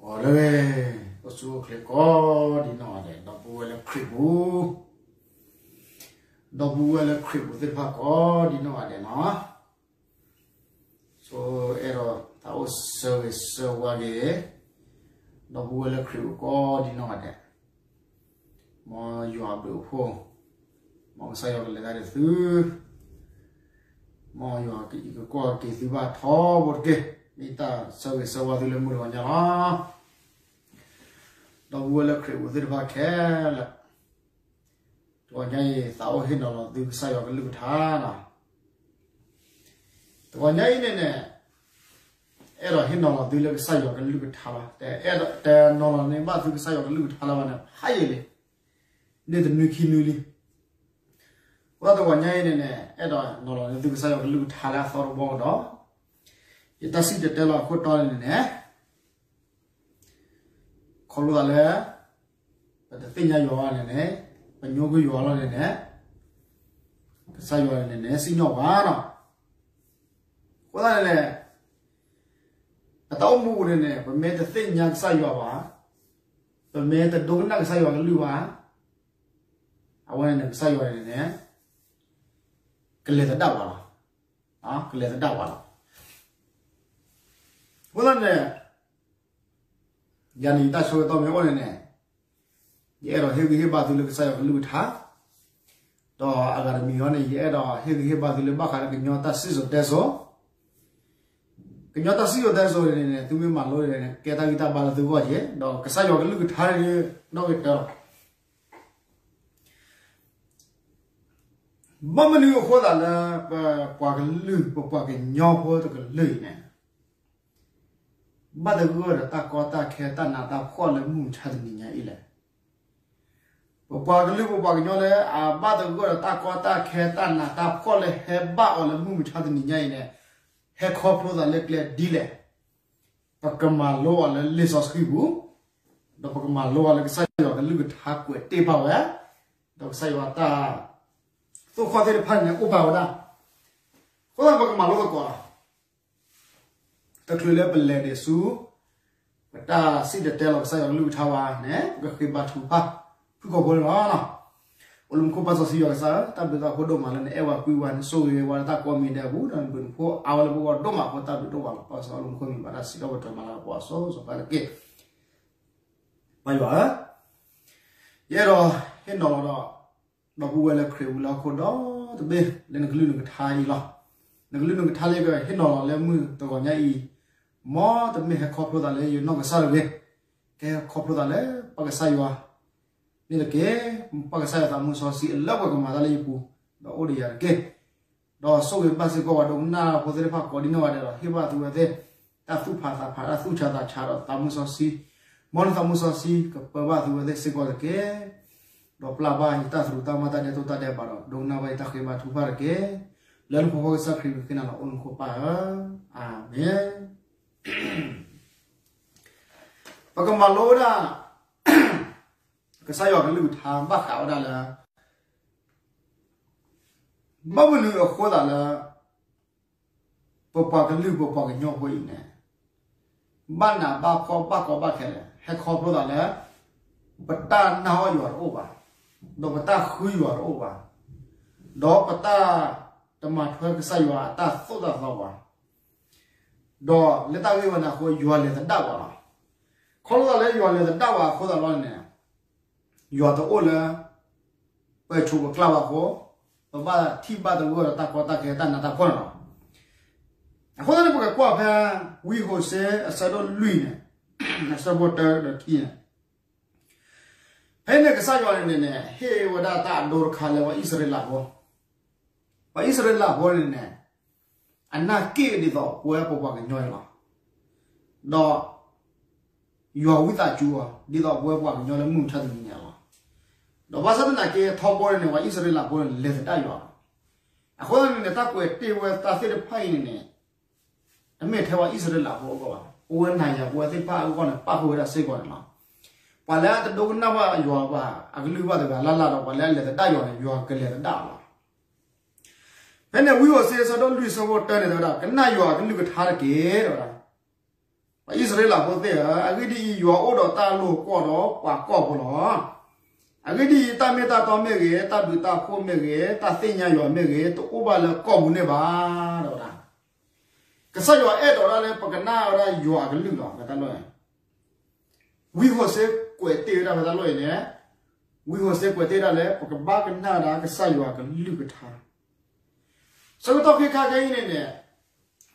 အိၣ်လၢ အိၣ်ဆူၣ်အိၣ်ချ့ကိးဒံနီၢ်ဂၤဒဲး ဒီပုၢ်ဝဲၢ်လၢခရံာ်ပူၤ, ဒီပုၢ်ဝဲၢ်လၢခရံာ်ပူၤသ့ၣ်တဖၣ်ကိးဒံနီၢ်ဂၤဒဲးနီၤ. ဆိအဲၣ်ဒိးသးအိၣ်ဆၢဂ့ၤဆၢဝါက့ၤ ဒီပုၢ်ဝဲၢ်လၢခရံာ်ပူၤကိးဒံနီၢ်ဂၤဒဲး, မ်ယွၤဘျုးအဖှိၣ်, မ်ကစၢ်ယွၤကလဲၤတၢ်ဒီးသု, မ်ယွၤကကွၢ်က့ၤသုဘၣ်ထီဘိတက့ၢ်. မ့ၢ်တၢ်ဆၢဂ့ၤဆၢဝါသုလၢမုၢ်တဂီၤညါလီၤ. ဒီပုၢ်ဝဲၢ်လၢခရံာ်ပူၤသ့ၣ်တဖၣ်ခဲလၢာ်, တဂီၤညါအံၤ သးအိၣ်ဟ့ၣ်နီၤလီၤသုကစၢ်ယွၤကလုၢ်ကထါလီၤ. တဂီၤညါအံၤန့ၣ်န့ၣ် အဲၣ်ဒိးဟ့ၣ်နီၤလီၤသုလၢကစၢ်ယွၤကလုၢ်ကထါလီၤ. တအဲၣ်ဒိး တနီၤလီၤန့ၢ်ဘၣ်သုကစၢ်ယွၤကလုၢ်ကထါလၢၤဘၣ်န့ၣ် ဖးယံာ်လံ, န့ၢ်တနွံခံနွံလံ. အဃိသတးတဂီၤညါအံၤန့ၣ်န့ၣ် အဲၣ်ဒိးနီၤလီၤန့ၢ်သုကစၢ်ယွၤကလုၢ်ကထါလၢအသီတဘီကဒီး, ယတၢ်စံၣ်တဲၤတဲလီၤအခိၣ်တီန့ၣ်န့ၣ် ခီဖျိသးလၢ ပတသ့ၣ်ညါယွၤဘၣ်န့ၣ်န့ၣ်, ပညိကွံာ်ယွၤလီၤန့ၣ်န့ၣ်, ကစၢ်ယွၤန့ၣ်န့ၣ် စံၣ်ညီၣ်ပှၤလီၤ. အဃိသတးန့ၣ်န့ၣ် ပတၢ်အိၣ်မူပူၤန့ၣ်န့ၣ် ပမ့ၢ်တသ့ၣ်ညါကစၢ်ယွၤဘၣ်, ပမ့ၢ်တဒိကနၣ်ကစၢ်ယွၤကလုၢ်ဘၣ်, အဝဲန့ၣ်န့ၣ် ကစၢ်ယွၤန့ၣ်န့ၣ် ကလဲၤသဒၣ်ပှၤလီၤ. ကလဲၤသဒၣ်ပှၤလီၤ. အဃိသတးန့ၣ် ယၤန့ၣ် ယတၢ်ဆၢကတီၢ်မ့ၢ်အိၣ်န့ၣ်န့ၣ်, ယအဲၣ်ဒိးဟ့ၣ်ဂံၢ်ဟ့ၣ်ဘါသုလၢကစၢ်ယွၤကလုၢ်ကထါ, ဒီးအဂၤတမံၤအံၤန့ၣ် ယအဲၣ်ဒိးဟ့ၣ်ဂံၢ်ဟ့ၣ်ဘါသုလၢဘၣ်ဃးလၢကညီတၢ်စံၣ်စိၤတဲစိၤ, ကညီတၢ်စံၣ်စိၤတဲစိၤန့ၣ်န့ၣ် သုမ့ၢ်မၤလိန့ၣ်န့ၣ် ကဲတၢ်ဂံၢ်တၢ်ဘါလၢသုဂီၢ်က့ၤ, ဒီးကစၢ်ယွၤကလုၢ်ကထါန့ၣ် နီၣ်ဂံၢ်တၢလီၤ. ဘၣ်မနုၤအဃိသးလၢ ပပှၤကလုာ် ပပှၤကညီဖိတကလုာ်အံၤန့ၣ် ဘၣ်သဂၢၢ်ဒီးတၢ်ကီတၢ်ခဲတၢ်နးတၢ်ဖှီၣ်လၢမုၢ်မဆါတနံၤညါအံၤလဲၣ်. ပပှၤကလုာ်ပပှၤကညီလၢအဘၣ်သဂၢၢ်ဒီးတၢ်ကီတၢ်ခဲတၢ်နးတၢ်ဖှီၣ်လၢ ဟဲဘၣ်အီၤလၢမုၢ်မဆါတနံၤညါအံၤန့ၣ် ဟဲခီဖျိသးလၢကျဲဒ်လဲၣ်. ပကမၤလိအီၤလၢလံာ်စီဆှံပူၤ, ဒီးပကမၤလိအီၤလၢကစၢ်ယွၤကလုၢ်ကထါကွဲးတ့ၢ်ဘၣ်ဝဲ, ဒီးကစၢ်ယွၤတၢ်သိၣ်ဃီၣ်သ့ၣ်တဖၣ်န့ၣ် အိၣ်ပာ်ဝဲဒၣ်. အဃိသတးပကမၤလိသကိးလီၤ. တချုးလၢပလဲၤဒံးဆူ ပတၢ်စံၣ်တဲၤတဲလီၤကစၢ်ယွၤကလုၢ်ကထါဘၣ်န့ၣ် ပကဃ့ဘါထုကဖၣ် ဖုၣ်ကိာ်ဖိန့ၣ်လီၤ. အိၣ်လၢမူခိၣ်ပၢ်စီဆှံယွၤကစၢ်ဧၢ, တၢ်ဘျုးတၢ်ဖှိၣ်ဒိၣ်မးလၢနအဲၣ်ဝဲကွံဝဲ နဆိၣ်ဂ့ၤဝဲလၢတၢ်ကိးမံၤဒဲးအပူၤ ဒီးနဘျုးနဖှိၣ်အါဝဲလၢပဂီၢ်ဒိၣ်မးအဃိ တၢ်ဘျုးဒိၣ်မးလီၤ. ပၢ်စီၤအိၣ်လၢမူခိၣ်မံၤဘၣ်တၢ်စံးထီၣ်ပတြၢၤမၤလၤကပီၤအစိၤစိၤဃၣ်တက့ၢ်. ပၢ်ယွၤဧၢ, ယအဲၣ်ဒိးဟ့ၣ်နီၤလီၤဒီး ဒီပုၢ်ဝဲၢ်လၢခရံာ်ပူၤလၢဟီၣ်ခိၣ်ဒီတဘ့ၣ် လၢနကလုၢ်နကထါအံၤလီၤ. နကလုၢ်နကထါလၢကဟ့ၣ်နီၤလီၤလၢမုၢ်တဂီၤညါအံၤ, မ်တမ့ၢ်ဟဲခီဖျိသးလၢယနီၢ်ကစၢ်တဂ့ၤ, ကဟဲခီဖျိသးလၢပၢ်ကစၢ်ယွၤန့ၣ်တက့ၢ်. ပၢ်ကစၢ်ယွၤသးမူစီဆှံအလၢပှဲၤကမၤတၢ်လၢယပူၤ, ဒီးအိၣ်ဒီးယၤတက့ၢ်. ဒီးဆိၣ်ဂ့ၤဘၣ်စ့ၢ်ကီးပှၤ ဒိကနၣ်ဖိသ့ၣ်တဖၣ်ကိးဒံနီၢ်ဂၤဒဲးဒီး ဟ့ၣ်ဘၣ်သုဝဲသ့ၣ် တၢ်သူၣ်ဖးသးဖး တၢ်သူၣ်ဆးသးဆးဒီးသးမူစီဆှံ, မ်နသးမူစီဆှံကပၢဘၣ်သုဝဲသ့ၣ်စ့ၢ်ကီးတက့ၢ်. ဒီးပျၢ်ဘၣ်ယတၢ်သရူးတၢ်မၤတၢ်ဒဲးတိၢ်တၢ်ဒဲးဘးဒီး ဒိကနၣ်ဘၣ်ယတၢ်ဃ့ဘါထုကဖၣ်တက့ၢ်. လၢနဖိခွါကစၢ်ခရံာ်ပူၤဃ့နၤလီၤ အိၣ်လၢမူခိၣ်ပၢ်ဧၢ, အၤမ့ၣ်. ပကမၤလိဝဲဒၣ် ကစၢ်ယွၤကလုၢ်ကထါဘၣ်ဃးဝဲဒၣ်လၢ ဘၣ်မနုၤအဃိသးလၢ ပပှၤကလုာ်ပပှၤကညီဖိအံၤန့ၣ် ဘၣ်နးဘၣ်ဖှီၣ်ဘၣ်ကီဘၣ်ခဲလဲၣ်, ဟဲခီဖျိသးလၢ ပတၢ်နာ်အီၣ်ယွၤတအိၣ်ဘၣ်, ဒီးပတၢ်ဃုယွၤတအိၣ်ဘၣ်, ဒီးပတၢ်တမၤထွဲကစၢ်ယွၤအတၢ်သိၣ်တၢ်သီဘၣ်, ဒီးလၢတၢ်ဂ့ၢ်ဝဲန့ၣ်အဃိ ယွၤလဲၤသဒၣ်ပှၤလီၤ. ခီဖျိသးလၢယွၤလဲၤသဒၣ်ပှၤအဃိသတးလီၤန့ၣ် ယွၤတအိၣ်လၢ ပဆိးပကျၢ်ဘၣ်အဃိ ပဘၣ်ထံၣ်ဘၣ်သဂၢၢ်ဒီးတၢ်ကီတၢ်ခဲတၢ်နးတၢ်ဖှီၣ်န့ၣ်လီၤ. အဃိသတးန့ၣ် ပကကွၢ်ဖဲ ဝံဟိၤၡ့အဆၢဒိၣ်လွံၢ်န့ၣ် အဆၢဖိတၢဒီးခံန့ၣ်, ဖဲန့ၣ်ကစၢ်ယွၤန့ၣ်န့ၣ် ဟ့ၣ်ဝဲဒၣ်တၢ်အဒိတခါလၢပှၤအံၣ်စရ့လးဖိ, ပှၤအံၣ်စရ့လးဖိန့ၣ်န့ၣ် အနၢ်က့ၣ်ဒ်သိးပဝဲပပှၤကညီအံၤလီၤ. ဒီး ယွၤဝံသးစူၤအီၤ ဒ်သိးပဝဲပှၤကညီလၢမုၢ်မဆါတနံၤညါလီၤ. ဒီးဘၣ်ဆၣ်သနာ်က့ ထီဘိန့ၣ်န့ၣ် ပှၤအံၣ်စရ့လးဖိန့ၣ် လဲၤသဒၣ်ယွၤလီၤ. အဃိသတးန့ၣ်န့ၣ် တၢ်ကွဲးတ့ၢ်ဝဲတၢ်သ့ၣ်တဖၣ်အံၤန့ၣ်န့ၣ် တမ့ၢ်ထဲပှၤအံၣ်စရ့လးဖိအဂီၢ်ဘၣ်, ပဝဲနၤယၤပဝဲသ့ၣ်တဖၣ်အဂီၢ်န့ၣ် ပၣ်ဃုာ်ဝဲဒၣ်စ့ၢ်ကီးန့ၣ်လီၤ. ပှၤလၢအတဒိကနၣ်ဘၣ်ယွၤဘၣ် အကလုၢ်ဘၣ်တဂၤလၢ်လၢ်ဒီး ပှၤလၢအလဲၤသဒၣ်ယွၤန့ၣ် ယွၤကလဲၤသဒၣ်လီၤ. ဖဲန့ၣ်ဝံဟိၤၡ့အဆၢဒိၣ်လွံၢ်အဆၢဖိတၢန့ၣ် တဲဝဲဒၣ် ကနၣ်ယွၤအကလုၢ်ကထါတက့ၢ် တဲဝဲဒၣ်. ပှၤအံၣ်စရ့လးဖိသ့ၣ်ဧၢ, အဂ့ၢ်ဒ်အံၤ, ယွၤအိၣ်ဒီးတၢ်လိာ်ကွီၢ်ဒီးပှၤကီၢ်ဖိလီၤ. အဂ့ၢ်ဒ်အံၤ, တၢ်မ့ၢ်တၢ်တီမ့ၢ်ဂ့ၤ, တၢ်ဘျုးတၢ်ဖှိၣ်မ့ၢ်ဂ့ၤ, တၢ်သ့ၣ်ညါယွၤမ့ၢ်ဂ့ၤ, တအိၣ်ဘၣ်လၢကီၢ်ပူၤန့ၣ်ဘၣ်, တဲဝဲဒၣ်. ကစၢ်ယွၤအဲၣ်ဒိးဒၣ်လၢပကနၣ်ဝဲဒၣ်ယွၤအကလုၢ်လီၤ. ဖဲတၢ်လီၢ်န့ၣ် ဝံဟိၤစ့ကွဲးတ့ၢ်ဝဲဒၣ်ဖဲတၢ်လီၢ်အံၤန့ၣ်, ဝံဟိၤစ့ကွဲးတ့ၢ်ဒၣ်လၢ ပကဘၣ်ကနၣ်ဝဲဒၣ်ကစၢ်ယွၤကလုၢ်ကထါ. ဆၢကတီၢ်ခဲခါခဲအံၤန့ၣ်န့ၣ်,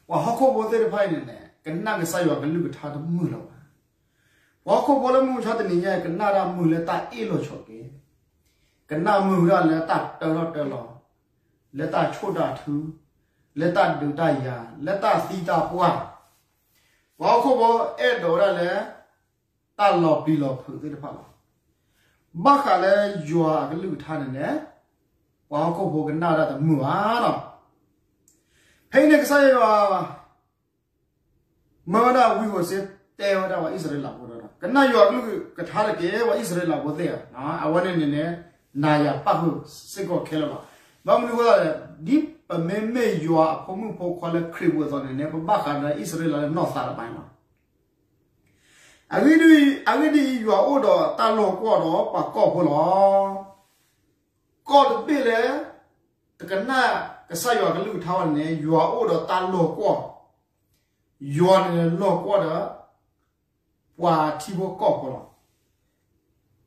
ပှၤဟီၣ်ခိၣ်ဖိသ့ၣ်တဖၣ်အံၤန့ၣ်န့ၣ် ကနၣ်ကစၢ်ယွၤကလုၢ်ကထါတမုာ်လၢၤဘၣ်. ပှၤဟီၣ်ခိၣ်ဖိလၢမုၢ်မဆါတနံၤညါအံၤ ကနၣ်တၢ်မုာ်လၢတၢ်အ့ၣ်လိာ်ဆိးက့, ကနၣ်မုာ်ဝဲဒၣ်လၢတၢ်တၢထီၣ်တၢလီၤ, လၢတၢ်ဆိၣ်တၢ်ထု, လၢတၢ်ဒုးတၢ်ယၤ, လၢတၢ်သံတၢ်ပှၢ်. ပှၤဟီၣ်ခိၣ်ဖိအဲၣ်ဒိးဝဲဒၣ်လၢ တၢ်လီၤပျံၤလီၤဖုးသ့ၣ်တဖၣ်လီၤ. ဘၣ်ဃးလၢယွၤအကလုၢ်ကထါန့ၣ်န့ၣ်, ပှၤဟီၣ်ခိၣ်ဖိကနၣ်ဝဲဒၣ်တမုာ်ဘၣ်လီၤ. ဖဲအံၤန့ၣ်ကစၢ်ယွၤ မၢဝဲဒၣ်ဝံဟိၤစ့တဲဝဲဒၣ်ပှၤအံၣ်စရ့လးဖိဒီး, ကနၣ်ယွၤအကလုၢ်ကထါတက့ၢ်, ပှၤအံၣ်စရ့လးဖိသ့ၣ်ဧၢ, အဝဲန့ၣ်န့ၣ်န့ၣ် နၤယၤပၣ်ဃုာ်စ့ၢ်ကီးခဲလၢာ်လီၤ. ဘၣ်မနုၤအဃိသတးလဲၣ်, ဒ်ပမ့မ့ၢ်ယွၤအဖိမုၣ်ဖိခွါလၢခရံာ်ပူၤအသိးန့ၣ်န့ၣ် ပဘၣ်ဃးဒီးအံၣ်စရ့လးလၢနီၢ်သးတဖၣ်န့ၣ်လီၤ. အဂ့ၢ်ဒ်အံၤ, အဂ့ၢ်ဒ်အံၤ, ယွၤအိၣ်ဒီးတၢ်လိာ်ကွီၢ်ဒီးပှၤကီၢ်ဖိလီၤ. ကီၢ်တဘ့ၣ်လၢ တကနၣ်ကစၢ်ယွၤကလုၢ်ကထါဘၣ်န့ၣ်န့ၣ်, ယွၤအိၣ်ဒီးတၢ်လိာ်ကွီၢ်, ယွၤန့ၣ်လိာ်ကွီၢ်ဒီး ပှၤထံဖိကီၢ်ဖိလီၤ. အဂ့ၢ်ဒ်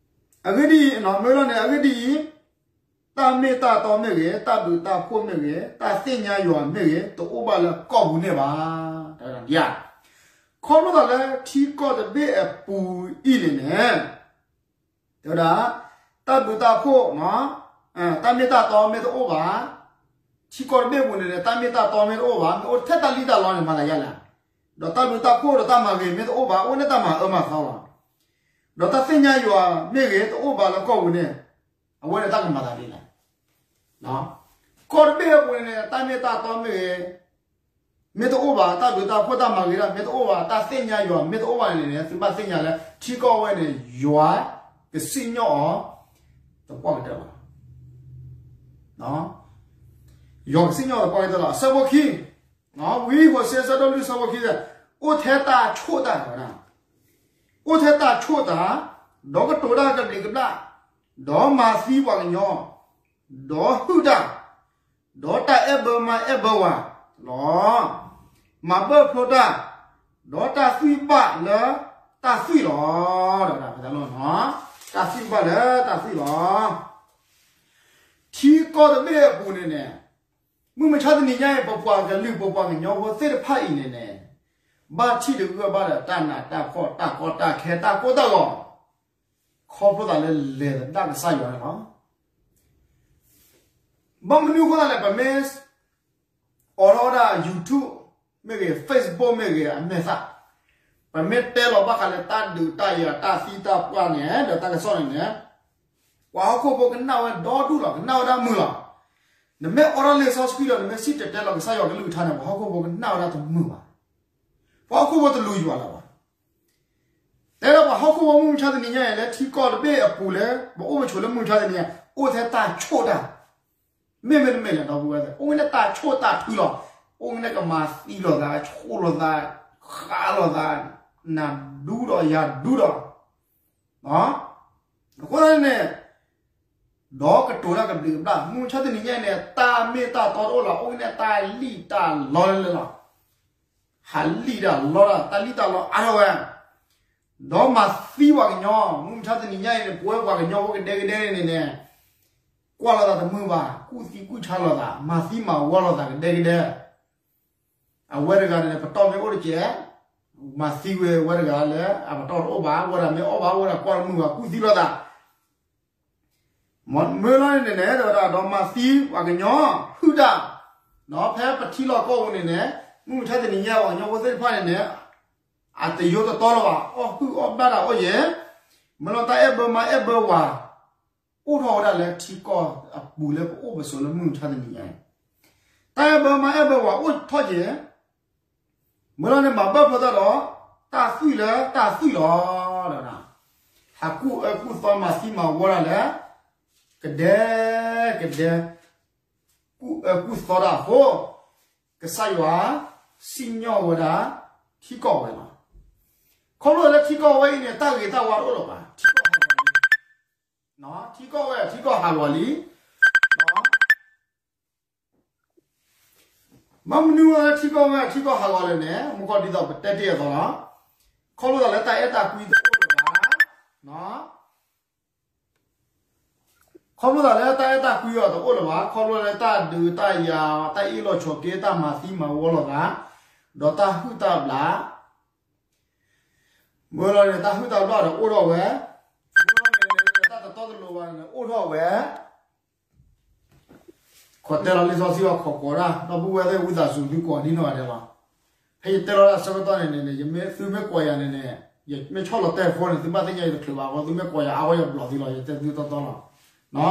အံၤ, မ့ၢ်လီၤန့ၣ်, အဂ့ၢ်ဒ်အံၤ, တၢ်မ့ၢ်တၢ်တီမ့ၢ်ဂ့ၤ, တၢ်ဘျုးတၢ်ဖှိၣ်မ့ၢ်ဂ့ၤ, တၢ်သ့ၣ်ညါယွၤမ့ၢ်ဂ့ၤ, တအိၣ်ဘၣ်လၢကီၢ်ပူၤန့ၣ်ဘၣ်, တဲဝဲဒၣ်. ခီဖျိလၢထံကီၢ်တဘ့ၣ်အပူၤအံၤန့ၣ်န့ၣ်, တဲဝဲဒၣ်, တၢ်ဘျုးတၢ်ဖှိၣ်, တၢ်မ့ၢ်တၢ်တီမ့ၢ်တအိၣ်ဘၣ်, ထံကီၢ်တဘ့ၣ်ပူၤန့ၣ်န့ၣ် တၢ်မ့ၢ်တၢ်တီမ့ၢ်တအိၣ်ဘၣ်, မ့ၢ်အိၣ်ထဲတၢ်လံၣ်တၢ်လီန့ၣ် မၤသးဒ်လဲၣ်. ဒီးတၢ်ဘျုးတၢ်ဖှိၣ်ဒီးတၢ်မၤဂ့ၤမ့ၢ်တအိၣ်ဘၣ်, အိၣ်န့ၢ်တၢ်မၤအၢမၤသီလီၤ. ဒီးတၢ်သ့ၣ်ညါယွၤမ့ၢ်ဂ့ၤ တအိၣ်ဘၣ်လၢကီၢ်ပူၤန့ၣ်, အဝဲန့ၣ်တၢ်ကမၤသးဒ်လဲၣ်. ကီၢ်တဘ့ၣ်အပူၤန့ၣ်န့ၣ် တၢ်မ့ၢ်တၢ်တီမ့ၢ်ဂ့ၤ မ့ၢ်တအိၣ်ဘၣ်, တၢ်ဘျုးတၢ်ဖှိၣ်တၢ်မၤဂ့ၤတၢ်မ့ၢ်တအိၣ်ဘၣ်, တၢ်သ့ၣ်ညါယွၤမ့ၢ်တအိၣ်ဘၣ်န့ၣ်န့ၣ် သုဘၣ်သ့ၣ်ညါလၢ ထံကီၢ်ဝဲန့ၣ် ယွၤကစံၣ်ညီၣ်အီၤသပှၢ်ကတၢၢ်လီၤ. ယွၤကစံၣ်ညီၣ်အီၤသပှၢ်ကတၢၢ်လီၤ. အဆၢဖိခံ, ဝံဟိၤစ့ အဆၢဒိၣ်လွံၢ် အဆၢဖိခံ, အိၣ်ထဲတၢ်ဆိၣ်တၢ်, အိၣ်ထဲတၢ်ဆိၣ်တၢ်, ဒီးကတိၤတၢ်ကဘျံးကဘျၣ်, ဒီးမၤသံပှၤကညီ, ဒီးဟုၣ်တၢ်, ဒီးတၢ်အဲၣ်ဘၢမါအဲၣ်ဘၢဝၤလီၤ. မၤဘၢၣ်ဖျိတၢ်, ဒီးတၢ်သွံၣ်ဘၣ်လၢတၢ်သွံၣ်လီၤ. တၢ်သွံၣ်ဘၣ်လၢတၢ်သွံၣ်လီၤ. ထံကီၢ်တဘ့ၣ်အပူၤန့ၣ်န့ၣ်, မုၢ်မဆါတနံၤညါအံၤ ပပှၤကလုာ် ပပှၤကညီဖိသ့ၣ်တဖၣ်အံၤန့ၣ်န့ၣ်, ဘၣ်ထံၣ်တဂၢၢ်ဘၣ်ဒီးတၢ်နးတၢ်ဖှီၣ် တၢ်ကီတၢ်ခဲ တၢ်ကိၢ်တၢ်ဂီၤ, ခီဖျိသးလၢလဲၤသဒၣ်ကစၢ်ယွၤန့ၣ်လီၤ. ဘၣ်မနုၤအဃိသတးလဲၣ်, ပမ့ၢ်အိးထီၣ်ဝဲဒၣ် YouTube မ့ၢ်ဂ့ၤ Facebook မ့ၢ်ဂ့ၤ အမဲာ်သၣ်, ပမ့ၢ်တဲလီၤဘၣ်ဃးလၢတၢ်ဒုးတၢ်ယၤ တၢ်သံတၢ်ပှၢ်န့ၣ် ဒီးတၢ်ကစီၣ်န့ၣ်န့ၣ်, ပှၤဟီၣ်ခိၣ်ဖိကနၣ်ဝဲဒီဒူၣ်လီၤ, ကနၣ်ဝဲဒၣ်မုာ်လီၤ. နမ့ၢ်အိးထီၣ်လံာ်စီဆှံဒီး နမ့ၢ်စံၣ်တဲၤတဲလီၤကစၢ်ယွၤကလုၢ်ကထါန့ၣ် ပှၤဟီၣ်ခိၣ်ဖိကနၣ်ဝဲဒၣ်တမုာ်ဘၣ်. ပှၤဟီၣ်ခိၣ်ဖိတလူၤယွၤလၢၤဘၣ်. တဲလၢပှၤဟီၣ်ခိၣ်ဖိမုၢ်မဆါတနံၤညါအံၤ လၢထံကီၢ်တဘ့ၣ်အပူၤလၢ ပအိၣ်ပဆိးလၢမုၢ်မဆါတနံၤညါ အိၣ်ထဲတၢ်ဆိၣ်တၢ်, မ့မ့ၢ်တမ့ၢ်လၢၤဒီပုၢ်ဝဲၢ်သ့ၣ် အိၣ်ဝဲန့ၣ်တၢ်ဆိၣ်တၢ်ထုလီၤ. အိၣ်ဝဲန့ၣ်ကမၤသံလိာ်သး ဆိၣ်လိာ်သး ဃးလိာ်သး နၤဒူဒီးယၤဒူဒီး, အဃိသတးန့ၣ် ဒီးကတိၤတၢ်ကဘျံးကဘျၣ် မုၢ်မဆါတနံၤညါအံၤန့ၣ် တၢ်မ့ၢ်တၢ်တီတအိၣ်လီၤ. အိၣ်ဝဲန့ၣ်တၢ်လံၣ်တၢ်လီလၢလၢလီၤ. ဟးလံၣ်တၢ်လီတၢ် တၢ်လံၣ်တၢ်လီအါထီၣ်ဝဲ ဒီးမၤသံပှၤကညီ မုၢ်မဆါတနံၤညါအံၤန့ၣ် ပဝဲပှၤကညီဖိကဒဲကဒဲန့ၣ်န့ၣ်န့ၣ် ကွၢ်လိာ်သးတမုာ်ဘၣ် ကူၣ်သံကူၣ်ဆါလိာ်သး မၤသံမၤဝီလိာ်သးကဒဲကဒဲ အဝဲတဂၤန့ၣ် ပတီၢ်မ့ၢ်အိၣ်တကဲး မၤသံဝဲဝဲတဂၤလၢ အပတီၢ်တအိၣ်ဘၣ် ဝဲဒၣ်မ့ၢ်အီၣ်ဘၣ် ဝဲဒၣ်ကွၢ်တမုာ်ဘၣ် ကူၣ်သံလိာ်သး မ့ၢ်လီၤန့ၣ်န့ၣ် တဲဝဲဒၣ်ဒီးမၤသံပှၤကညီ ဟုၣ်တၢ် ဒီးဖဲပထံလီၢ်ကီၢ်ပူၤန့ၣ်န့ၣ် မုၢ်မဆါတနံၤညါပှၤကညီဖိသ့ၣ်တဖၣ်န့ၣ်န့ၣ် အတယိတတီလၢၤဘၣ် အီၣ်ဟုၣ်အီၣ်ဘျၣ်တၢ်အိၣ်ယဲၢ် မ့ၢ်လီၤတၢ်အဲၣ်ဘၢမါအဲၣ်ဘၢဝၤ အိၣ်ထီၣ်ဝဲဒၣ်လၢထံကီၢ်အပူၤလၢပအိၣ်ပဆိးလၢမုၢ်မဆါတနံၤညါန့ၣ် တၢ်အဲၣ်ဘၢမါအဲၣ်ဘၢဝၤအိၣ်ထီၣ်ယဲၢ် မ့ၢ်လီၤန့ၣ်မၤဘၢၣ်ဖျိတၢ်ဒီး တၢ်သွံၣ်လၢတၢ်သွံၣ်လီၤ ဟးကူၣ်အၢကူၣ်သီမၤသံမၤဝီတၢ်လၢ ကဒဲကဒဲ ကူၣ်အၢကူၣ်သီတၢ်အဃိ ကစၢ်ယွၤစံၣ်ညီၣ်ဝဲဒၣ်ထံကီၢ်ဝဲလီၤ. ခီဖျိလၢထံကီၢ်ဝဲအံၤန့ၣ် တၢ်ဂ့ၤတၢ်ဝါတအိၣ်လၢၤဘၣ်, ထံကီၢ်ဟးဂီၤလံ, ထံကီၢ်ဝဲအံၤ ထံကီၢ်ဟးဂီၤလံ. ဘၣ်မနုၤဝဲလၢထံကီၢ်ဝဲအံၤ ထံကီၢ်ဟးဂီၤလဲၣ်န့ၣ် မုၢ်ကီၢ်ဒ်သိးပတဲတ့ၢ်အသိးလီၤ. ခီဖျိသးလၢတၢ်အဲၣ်တၢ်ကွံတအိၣ်လၢၤဘၣ် ခီဖျိသးလၢတၢ်အဲၣ်တၢ်ကွံအီၤတအိၣ်လၢၤဘၣ်, ခီဖျိလၢတၢ်ဒုးတၢ်ယၤ, တၢ်အ့ၣ်လိာ်ဆိးက့, တၢ်မၤသံမၤဝီလိာ်သး, ဒီးတၢ်ဟုၣ်တၢ်ဘျး, မ့ၢ်လီၤန့ၣ် တၢ်ဟုၣ်တၢ်ဘျးဒီးအိၣ်ထီၣ်ဝဲ, မ့ၢ်လီၤန့ၣ် တၢ်တတီတလိၤဘၣ်န့ၣ် အိၣ်ထီၣ်ဝဲ ခီတဲလီၤလံာ်စီဆှံအီၤ ခိးကွၢ်ဒၣ် ဒီပုၢ်ဝဲၢ်သ့ၣ် ဝံသးစူၤ သုကွၢ်ဒ်နီၢ်ဂၤဒဲးလီၤ. ဖဲယတဲလီၤတၢ်ဆၢကတီၢ်န့ၣ်န့ၣ် ယမ့ၢ်သုမ့ၢ်ကွၢ်ယၤန့ၣ်န့ၣ် ယမ့ၢ်ဆီၣ်လီၤတဲာ်ဖိန့ၣ် သုဘၣ်သ့ၣ်ညါယတချုးဘၣ်အဃိ သုမ့ၢ်ကွၢ်ယၤအါဂီၢ်ယဘျီးသုလီၤ ယတဲသုတီတီလီၤ.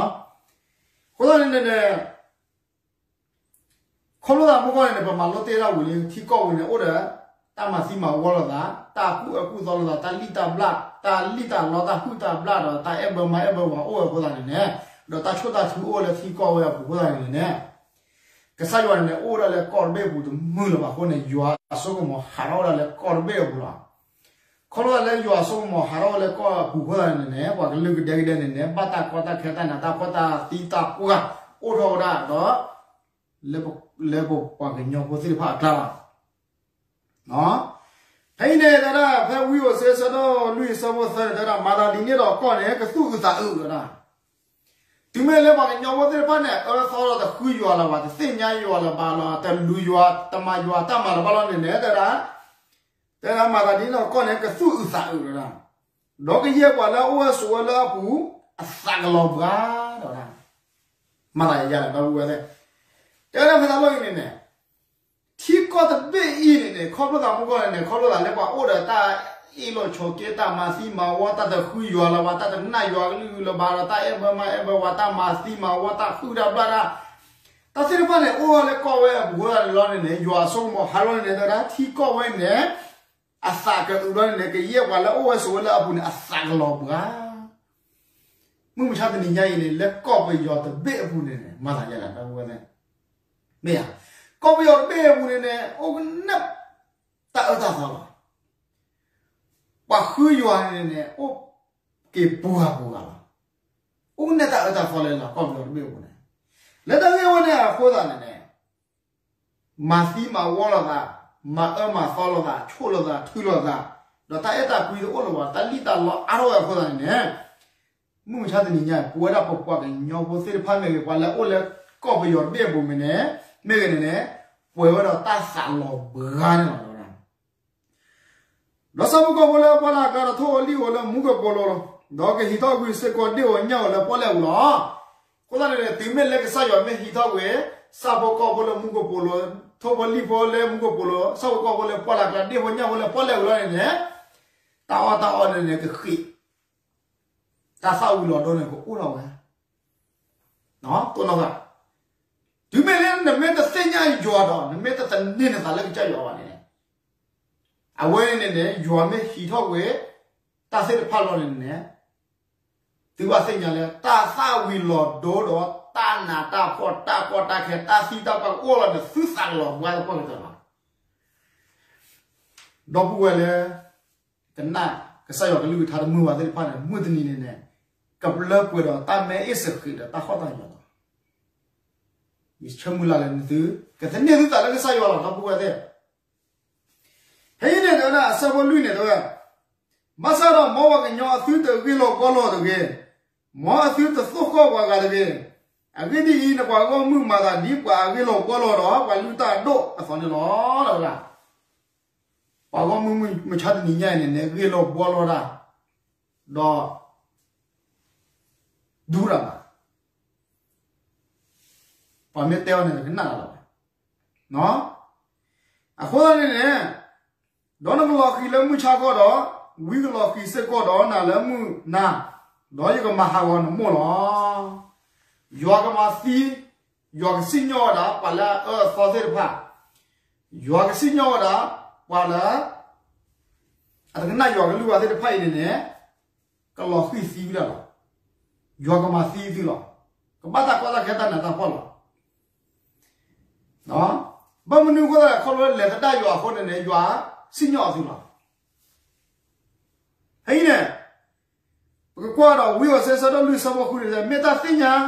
အဃိသတးန့ၣ်န့ၣ် ခီဖျိသးမုၢ်ကီၢ်န့ၣ်န့ၣ် ပမၤလိတ့ၢ်ဒၣ်ဝံၤလံ ထံကီၢ်ဝံၤန့ၣ် အိၣ်ဒီး တၢ်မၤသံမၤဝီလိာ်သး, တၢ်ကူၣ်အၢကူၣ်သီလိာ်သး, တၢ်လံၣ်တၢ်ဘျၣ်, တၢ်လံၣ်တၢ်လီ တၢ်ဟုၣ်တၢ်ဘျၣ်ဒီး တၢ်အဲၣ်ဘၢမါအဲၣ်ဘၢဝၤအိၣ်ဝဲအဃိသတးန့ၣ်န့ၣ်, ဒီးတၢ်ဆိၣ်တၢ်ထုအိၣ်ဝဲလၢထံကီၢ်ဝဲအပူၤအဃိသတးန့ၣ်န့ၣ် ကစၢ်ယွၤန့ၣ်န့ၣ် အိၣ်ဝဲဒၣ်လၢကီၢ်တဘ့ၣ်အပူၤတမုာ်လၢၤဘၣ်အဃိန့ၣ် ယွၤအစိကမီၤဟးထီၣ်ဝဲဒၣ်လၢကီၢ်တဘ့ၣ်အပူၤလီၤ. ခီဖျိလၢယွၤအစိကမီၤဟးထီၣ်ဝဲလၢကီၢ်အပူၤအဃိသတးန့ၣ်န့ၣ် ပှၤကလုာ်ကဒဲကဒဲန့ၣ်န့ၣ် ဘၣ်တၢ်ကီတၢ်ခဲတၢ်နးတၢ်ဖှီၣ်တၢ်သံတၢ်ပှၢ်အိၣ်ထီၣ်ဝဲဒၣ်ဒီး လၢပပှၤကညီဖိသ့ၣ်တဖၣ်အကျါလီၤ. ဖဲအံၤန့ၣ်တဲဒၣ် ဖဲဝံဧိၤစ့ဆၢဒိၣ်လွံၢ်ဆၢဖိသၢန့ၣ် တဲဒၣ် မၤသးဒ်န့ၣ်ဒီးကီၢ်န့ၣ် ကသူၣ်အုးသးအုးလီၤ. တုၤမ့ၢ်လၢပှၤကညီဖိသ့ၣ်တဖၣ်န့ၣ် အၢသီလီၤတဃုယွၤလၢၤဘၣ်, တသ့ၣ်ညါယွၤလၢၤဘၣ်လီၤ, တလူၤယွၤ, တမၤယွၤတၢ်မၤလၢၤဘၣ်လီၤန့ၣ်န့ၣ် တဲဒၣ်, တဲဒၣ်မၤသးဒ်န့ၣ်ဒီးကီၢ်န့ၣ် ကသူၣ်အုးသးအုးလီၤ. ဒီးကယဲၢ်ပှၤလၢအအိၣ်ဝဲဆိးဝဲလၢအပူၤ အသးကလီၤဘှါလီၤ. မၤသးယၤလၢၤ ဒီပုၢ်ဝဲၢ်သ့ၣ်, တဲဒၣ်ဖဲတၢ်လီၢ်အံၤန့ၣ်န့ၣ် ထံကီၢ်တဘ့ၣ်အံၤန့ၣ်န့ၣ် ခီဖျိသးမုၢ်ကီၢ်န့ၣ်န့ၣ် ခီဖျိသးလၢပှၤအိၣ်ဒီးတၢ်အ့ၣ်လိာ်ဆိးက့ တၢ်မၤသံမၤဝီ တၢ်တဃုယွၤလၢၤဘၣ် တၢ်တနာ်ယွၤကလုၢ်လၢၤဘၣ်ဒီး တၢ်အဲၣ်ဘၢမါအဲၣ်ဘၢဝၤ တၢ်မၤသံမၤဝီ တၢ်ဟုၣ်တၢ်ဘျၣ်တၢ် တၢ်သ့ၣ်တဖၣ်န့ၣ် အိၣ်ဝဲလၢကီၢ်ဝဲအပူၤဃိသတးန့ၣ်လီၤန့ၣ်န့ၣ် ယွၤအစိကမီၤဟးထီၣ်န့ၣ်န့ၣ် တဲဒၣ်ထံကီၢ်ဝဲန့ၣ် အသးကအုးလီၤန့ၣ်န့ၣ် ကယဲၢ်ပှၤလၢအအိၣ်ဝဲဆိးဝဲလၢအပူၤန့ၣ် အသးကလီၤဘှါ မုၢ်မဆါတနံၤညါအံၤန့ၣ် လၢကီၢ်ပယီၤတဘ့ၣ်အပူၤန့ၣ်န့ၣ် မၤသးယၤလၢၤ ဒီပုၢ်ဝဲၢ်သ့ၣ်, မ့ၢ်ဧါ, ကီၢ်ပယီၤတဘ့ၣ်အပူၤန့ၣ်န့ၣ် အိၣ်ကနဲၣ်တၢ်အၢတၢ်သီလီၤ. ပှၤဃုယွၤန့ၣ်န့ၣ် အိၣ်က့ၤပှၤပှၤလီၤ. အိၣ်ကနဲၣ်တၢ်အၢတၢ်သီလၢလၢကီၢ်ပယီၤတဘ့ၣ်အပူၤန့ၣ်, လၢတၢ်ဂ့ၢ်ဝဲန့ၣ်အဃိသတးန့ၣ်န့ၣ် မၤသံမၤဝီလိာ်သး, မၤအၢမၤသီလိာ်သး, ဆိၣ်လိာ်သး, ထုးလိာ်သး, ဒီးတၢ်အဲၣ်တၢ်ကွံတအိၣ်လၢၤဘၣ်, တၢ်လံၣ်တၢ်လီအါထီၣ်ဝဲအဃိသတးန့ၣ်န့ၣ်, မုၢ်မဆါတနံၤညါ ပဝဲဒၣ်ပပှၤကညီဖိသ့ၣ်တဖၣ်မ့ၢ်ဂ့ၤ, ပှၤလၢအအိၣ်လၢကီၢ်ပယီၤတဘ့ၣ်အပူၤမ့ၢ်န့ၣ်, မ့ၢ်ဂ့ၤန့ၣ်န့ၣ်, ပှဲၤဝဲဒီးတၢ်သးလီၤဘှါန့ၣ်လီၤ. ဒီးဆၣ်ဖိကီၢ်ဖိလၢပှၢ်လၢ်ကျါဒီးထိၣ်ဧိၤလံၣ်ဧိၤလၢမူကပိာ်လိၤ, ဒီးကဟံးထီၣ်ကွံာ်စ့ၢ်ကီးဒ့ၣ်ဧိၤညၣ်ဧိၤလၢပီၣ်လဲၣ်ပူၤလီၤ. အဃိသတးန့ၣ် တုၤမ့ၢ်လၢကစၢ်ယွၤမ့ၢ်ဟံးထီၣ်ကွံာ် ဆၣ်ဖိကီၢ်ဖိလၢမူကပိာ်လိၤ, ထိၣ်ဖိလံၣ်ဖိလၢမူကပိာ်လိၤ, ဆၣ်ဖိကီၢ်ဖိလၢပှၢ်လၢ်ကျါ ဒ့ၣ်ဖိညၣ်ဖိလၢပီၣ်လဲၣ်ပူၤလီၤန့ၣ်န့ၣ်, တၢ်အီၣ်တၢ်အီန့ၣ်န့ၣ်ကဃံး, တၢ်သၣ်ဝံၤလီၤဒိန့ၣ်ကအိၣ်ထီၣ်ဝဲ တိၢ်နီၣ်ဃာ်, တုၤမ့ၢ်လၢနမ့ၢ်တသ့ၣ်ညါယွၤဒီး နမ့ၢ်တသန့ၤနသးလၢကစၢ်ယွၤဘၣ်န့ၣ်န့ၣ်, အဝဲန့ၣ်န့ၣ် ယွၤမ့ၢ်ဟံးထီၣ်ကွံာ် တၢ်သ့ၣ်တဖၣ်လီၤန့ၣ်န့ၣ်, သုဘၣ်သ့ၣ်ညါလၢ တၢ်သၣ်ဝံၤလီၤဒိဒီး တၢ်နးတၢ်ဖှီၣ် တၢ်ကီတၢ်ခဲ တၢ်သံတၢ်ပှၢ်ကအိၣ်လီၤန့ၣ် သုသးကလီၤဘှါသပှၢ်ကတၢၢ်လီၤ. ဒီပုၢ်ဝဲၢ်လၢ ကနၣ်ကစၢ်ယွၤကလုၢ်ကထါတမုာ်ဘၣ်သ့ၣ်တဖၣ်န့ၣ် မုၢ်တနံၤန့ၣ်န့ၣ် ကလၢပှဲၤဒီးတၢ်မ့ၢ်အ့ၣ်စဃံးဒီးတၢ်ဟီၣ်တၢ်ယွၤလီၤ. ယဆၢမုၢ်လၢ်လၢသု ကသန့ၤသုသးလၢကစၢ်ယွၤလီၤ ဒီပုၢ်ဝဲၢ်သ့ၣ်. ဖဲအံၤန့ၣ်တဲဝဲဒၣ် အဆၢဖိလွံၢ်န့ၣ်တဲဝဲ, ဘၣ်ဆၣ်ဒီးမ်ပှၤကညီအသုတဂ့ၢ်လီၤဘှီလီၤတဂ့ၤ, မ်အသုတသိၣ်ဃီၣ်ပှၤဂၤတဂ့ၤ. အဂ့ၢ်ဒ်အံၤ, နပှၤဂီၢ်မုၢ်မၤသးဒ်ပှၤအဂ့ၢ်လီၤဘှီလီၤဒီး ပှၤလုၢ်တၢ်အဒိၣ်အသိးန့ၣ်လီၤ. တဲဝဲဒၣ် ပှၤဂီၢ်မုၢ်မုၢ်မဆါတနံၤညါအံၤန့ၣ်န့ၣ် ဂ့ၢ်လီၤဘှီလီၤတၢ်, ဒီး ဒူတၢ်ဘၣ်. ပှၤမ့ၢ်တဲအီၤန့ၣ် နကနၣ်လီၤဘၣ်. အဃိသတးန့ၣ်န့ၣ်, ဒီးနကလီၤဃံၤလၢမုၢ်ဆါခီဒီး, ဝံကလီၤဃံၤစ့ၢ်ကီးဒီးနၤလၢမုၢ်နၤ, ဒီးယကမၤဟးဂီၤနမိၢ်လီၤ. ယွၤကမၤသံ, ယွၤကစံၣ်ညီၣ်ဝဲဒၣ် ပှၤလၢအအၢအသီသ့ၣ်တဖၣ်, ယွၤကစံၣ်ညီၣ်ဝဲဒၣ် ပှၤလၢ အတကနၣ်ယွၤကလုၢ်ဘၣ်သ့ၣ်တဖၣ်အံၤန့ၣ်န့ၣ်, ကလီၤဃံၤသံဝဲဒၣ်လီၤ. ယွၤကမၤသံသုလီၤ. ကဘၣ်တၢ်ကီတၢ်ခဲတၢ်နးတၢ်ဖှီၣ်လီၤ. ဘၣ်မနုၤအဃိသတး ခီဖျိလဲၤသဒၣ်ယွၤအဃိန့ၣ်န့ၣ် ယွၤစံၣ်ညီၣ်အီၤသုလီၤ. ကွၢ်ဒီးဝံဧိၤစဲ ဆၢဒိၣ်လွံၢ် ဆၢဖိဃုန့ၣ် မ့ၢ်တၢ်သ့ၣ်ညါ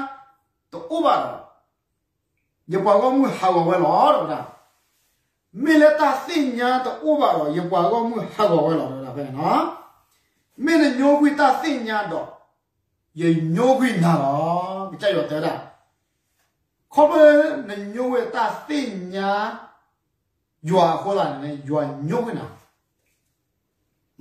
တအိၣ်ဘၣ်ဒီး ယပှၤဂီၢ်မုၢ်ဟးဂီၤဝဲလီၤ တဲဝဲဒၣ်. မ့ၢ်လၢတၢ်သ့ၣ်ညါတအိၣ်ဘၣ်ဒီး ယပှၤဂီၢ်မုၢ်ဟးဂီၤဝဲလီၤ တဲဝဲဒၣ်ဖဲန့ၣ်. မ့ၢ်နညိကွံာ်တၢ်သ့ၣ်ညါဒီး ယညိကွံာ်နၤလီၤ. ကစၢ်ယွၤတဲဝဲဒၣ်, ခီဖျိလၢနညိကွံာ်တၢ်သ့ၣ်ညါ ယွၤအဃိသတးန့ၣ် ယွၤညိကွံာ်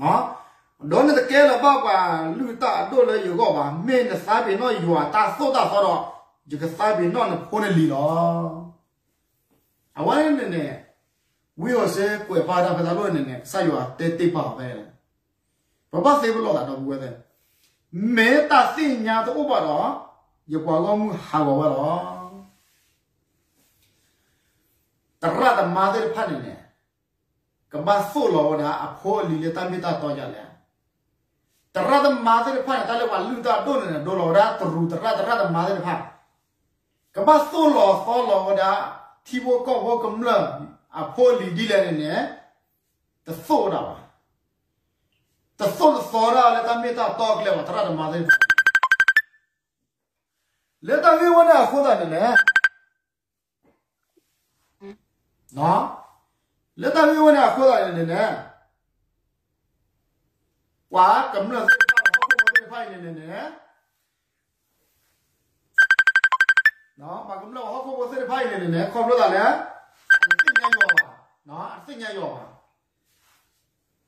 နၤ ဒီးနတကဲလၢၤဘၣ်ပှၤလုၢ်တၢ်အဒိၣ်လၢယဂီၢ်ဘၣ်. မ့ၢ်နသးပ့ၤနီၣ်ယွၤတၢ်သိၣ်တၢ်သီဒီး ယကသးပ့ၤနီၣ်နဖိနလံၤလီၤ. အဝဲန့ၣ်န့ၣ် ဝံဧိၤစဲကွဲးပာ်တၢ်ဖဲတၢ်လိၣ်န့ၣ်န့ၣ် ကစၢ်ယွၤတဲတ့ၢ်ပာ်အီၤဖဲ ပဘၣ်သ့ပလီၢ်သးဒီပုၢ်ဝဲၢ်သ့ၣ်, မ့ၢ်တၢ်သ့ၣ်ညါတအိၣ်ဘၣ်ဒီး ယပှၤဂီၢ်မုၢ်ဟးဂီၤဝဲလီၤ. သရၣ်သမါသ့ၣ်တဖၣ်န့ၣ်န့ၣ် ကဘၣ်သိၣ်လီၤဝဲဒၣ်အဖိအလံၤလၢတၢ်မ့ၢ်တၢ်တီဒ်လဲၣ်. သရၣ်သမါသ့ၣ်တဖၣ်န့ၣ် တၢ်လၢပှၤလုၢ်တၢ်အဒိၣ်န့ၣ်န့ၣ် ဒိလီၤဝဲဒၣ်တရူးသရၣ် သရၣ်သမါသ့ၣ်တဖၣ် ကဘၣ်သိၣ်လီၤသီလီၤဝဲဒၣ် ထံဖိကီၢ်ဖိကမျၢၢ်အဖိအလံၤဒ်လဲၣ်န့ၣ်န့ၣ် တသိၣ်ဝဲဒၣ်ဘၣ်. တသိၣ်တသီဒၣ်လၢတၢ်မ့ၢ်တၢ်တီအကျဲဘၣ် သရၣ်သမါသ့ၣ်တဖၣ် လၢတၢ်ဂ့ၢ်ဝဲန့ၣ်အဃိသတးန့ၣ်န့ၣ် လၢတၢ်ဂ့ၢ်ဝဲန့ၣ်အဃိသတးန့ၣ်န့ၣ် ပှၤကမျၢၢ်သ့ၣ်တဖၣ် ပှၤဟီၣ်ခိၣ်ဖိသ့ၣ်တဖၣ်အံၤန့ၣ်န့ၣ်န့ၣ် ပှၤကမျၢၢ်ပှၤဟီၣ်ခိၣ်ဖိသ့ၣ်တဖၣ်အံၤန့ၣ်န့ၣ် ခီဖျိသးလၢ အတသ့ၣ်ညါယွၤဘၣ်, အတသ့ၣ်ညါယွၤဘၣ်. လၢတၢ်ဂ့ၢ်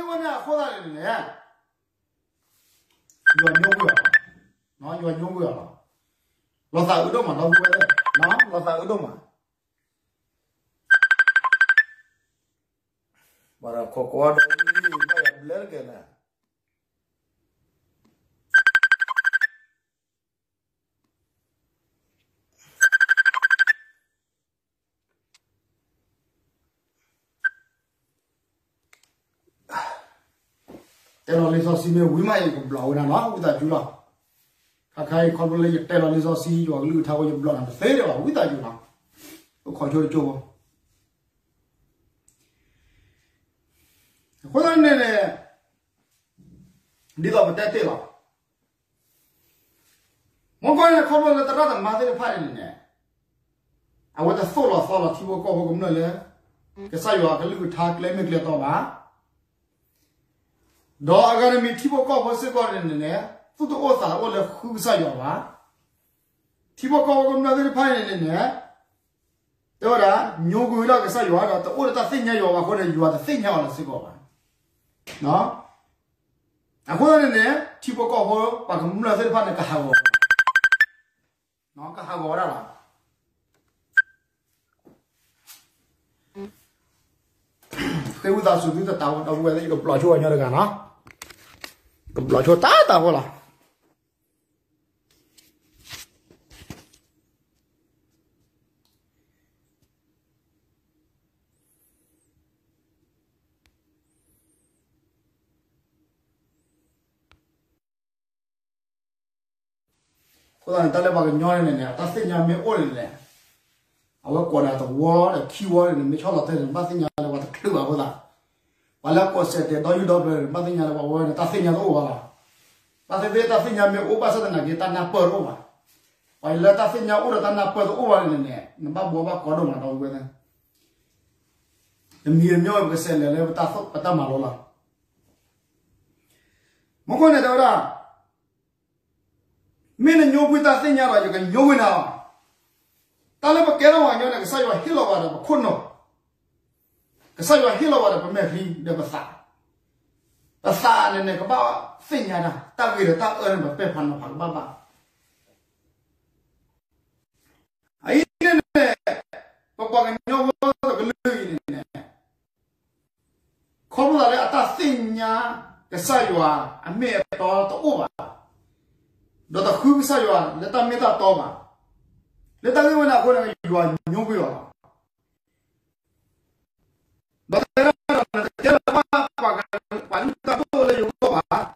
ဝဲန့ၣ်အဃိသတးန့ၣ်န့ၣ် ယွၤညိကွံာ်အီၤ, ယွၤညိကွံာ်အီၤလီၤ. လီၤသးအုးဒိၣ်မး ဒီပုၢ်ဝဲၢ်, လီၤသးအုးဒိၣ်မး. ဘၣ်ဒီးခိးကွၢ်ဒီး ဘၣ်ယၤဘျဲတက့ၢ်န့ၣ် တဲလီၤလံာ်စီဆှံမ့ၢ်ဝံၤမး ယကဘျီၣ်ဝဲဒၣ်နီၤ ဝံသးစူၤလီၤ. ခါခါအံၤခီဖျိလၢယတဲလီၤလံာ်စီဆှံ ယွၤကလုၢ်ကထါဝဲယဘျီၣ်နၤတသ့လၢၤဘၣ် ဝံသးစူၤလီၤ. အိၣ်ခိးဆိတကၠိဖိ အဃိသတးန့ၣ်န့ၣ် ဒ်သိးပတဲတ့ၢ်လီၤ မ့ၢ်ကွၢ်န့ၣ် ခီဖျိလၢသရၣ်သမါသ့ၣ်တဖၣ်အံၤန့ၣ်န့ၣ် အဝဲတသိၣ်လီၤသီလီၤထံဖိကီၢ်ဖိကမျၢၢ်လၢ ကစၢ်ယွၤအကလုၢ်ကထါကျဲမ့ၢ်ကျဲတီဘၣ်. ဒီးအဂၤတမံၤထံဖိကီၢ်ဖိစ့ၢ်ကီးန့ၣ်န့ၣ် သူၣ်တအိၣ်သးတအိၣ်လၢဃုကစၢ်ယွၤဘၣ်. ထံဖိကီၢ်ဖိကမျၢၢ်သ့ၣ်တဖၣ်အံၤန့ၣ်န့ၣ် တဲဝဲဒၣ် ညိကွံာ်ဝဲဒၣ်ကစၢ်ယွၤဒီး တအိၣ်ဒီးတၢ်သ့ၣ်ညါယွၤဘၣ်အဃိန့ၣ် ယွၤတသ့ၣ်ညါအီၤလၢၤစ့ၢ်ကီးဘၣ်. အဃိသတးန့ၣ်န့ၣ် ထံဖိကီၢ်ဖိပှၤကမျၢၢ်သ့ၣ်တဖၣ်န့ၣ် ကဟးဂီၤ, ကဟးဂီၤဝဲဒၣ်လီၤ. ဃ့ဝံသးစူၤသုတတးဝဲဒီပုၢ်ဝဲၢ်သ့ၣ် ယကဘျီၣ်ဆိဝဲညီတဂၤနီၤ, ကဘျီၣ်ဆိတၢ်တၢ်ဖိလီၤ. အဃိသတးန့ၣ် တၢ်လၢပှၤကညီန့ၣ်န့ၣ် အတၢ်သ့ၣ်ညါမ့ၢ်အိၣ်န့ၣ်န့ၣ် အဝဲကိးဒၣ်တဝီဒီးခံဝီန့ၣ်န့ၣ် မ့ၢ်ဆီၣ်လီၤတဲာ်န့ၣ် ဘၣ်သ့ၣ်ညါလၢပှၤတချုးဘၣ်အဃိသတး, ပှၤလၢကိးဆဲးတဲာ်ဒီယုၢ်ဒီပျၢၤန့ၣ် ဘၣ်သ့ၣ်ညါလၢပှၤဝဲန့ၣ် တၢ်သ့ၣ်ညါတအိၣ်ဘၣ်လီၤ. ဘၣ်သ့ၣ်သ့ၣ်တၢ်သ့ၣ်ညါမ့ၢ်အိၣ်ဘၣ်ဆၣ်သနာ်က့ တၢ်နၢ်ပၢၢ်တအိၣ်ဘၣ်. ပှၤလၢတၢ်သ့ၣ်ညါအိၣ်ဒီးတၢ်နၢ်ပၢၢ်တအိၣ်ဘၣ်န့ၣ်န့ၣ် နဘၣ်ဘှီဘၣ်ကီဒိၣ်မးဒီပုၢ်ဝဲၢ်သ့ၣ်, တမံၤတမံၤဝဲပကဆဲးလဲၤလၢပတၢ်မၤလိလီၤ. မ့ၢ်ကွၢ်န့ၣ်တဲဝဲဒၣ် မ့ၢ်နညိကွံာ်တၢ်သ့ၣ်ညါဒီး ယကညိကွံာ်နၤလီၤ. တၢ်လၢပကဲထီၣ်ပှၤကညီန့ၣ် ကစၢ်ယွၤဟ့ၣ်လီၤပှၤဒီးပခိၣ်နူာ်, ကစၢ်ယွၤဟ့ၣ်လီၤပှၤဒီးပမဲာ်ချံဒီးပသး, ပသးန့ၣ်န့ၣ် ကဘၣ်သ့ၣ်ညါတၢ်, တၢ်ဂ့ၤဒီးတၢ်အၢန့ၣ် ပပဲာ်ဖးနီၤဖးကဘၣ်ဘၣ်. အအံၤန့ၣ်န့ၣ် ပပှၤကညီဖိတကလုာ်အံၤန့ၣ်န့ၣ် ခီဖျိသးလၢအတၢ်သ့ၣ်ညါကစၢ်ယွၤအမ့ၢ်အတီတအိၣ်ဘၣ်, ဒီးတဃုကစၢ်ယွၤလၢတၢ်မ့ၢ်တၢ်တီဘၣ်. လၢတၢ်ဂ့ၢ်ဝဲန့ၣ်အဃိန့ၣ် ယွၤညိကွံာ်အီၤလီၤ. ဒီးတဲဒၣ်ဒီး နတကဲလၢၤဘၣ်ပှၤလုၢ်တၢ်ဒိၣ်လၢယဂီၢ်ဘ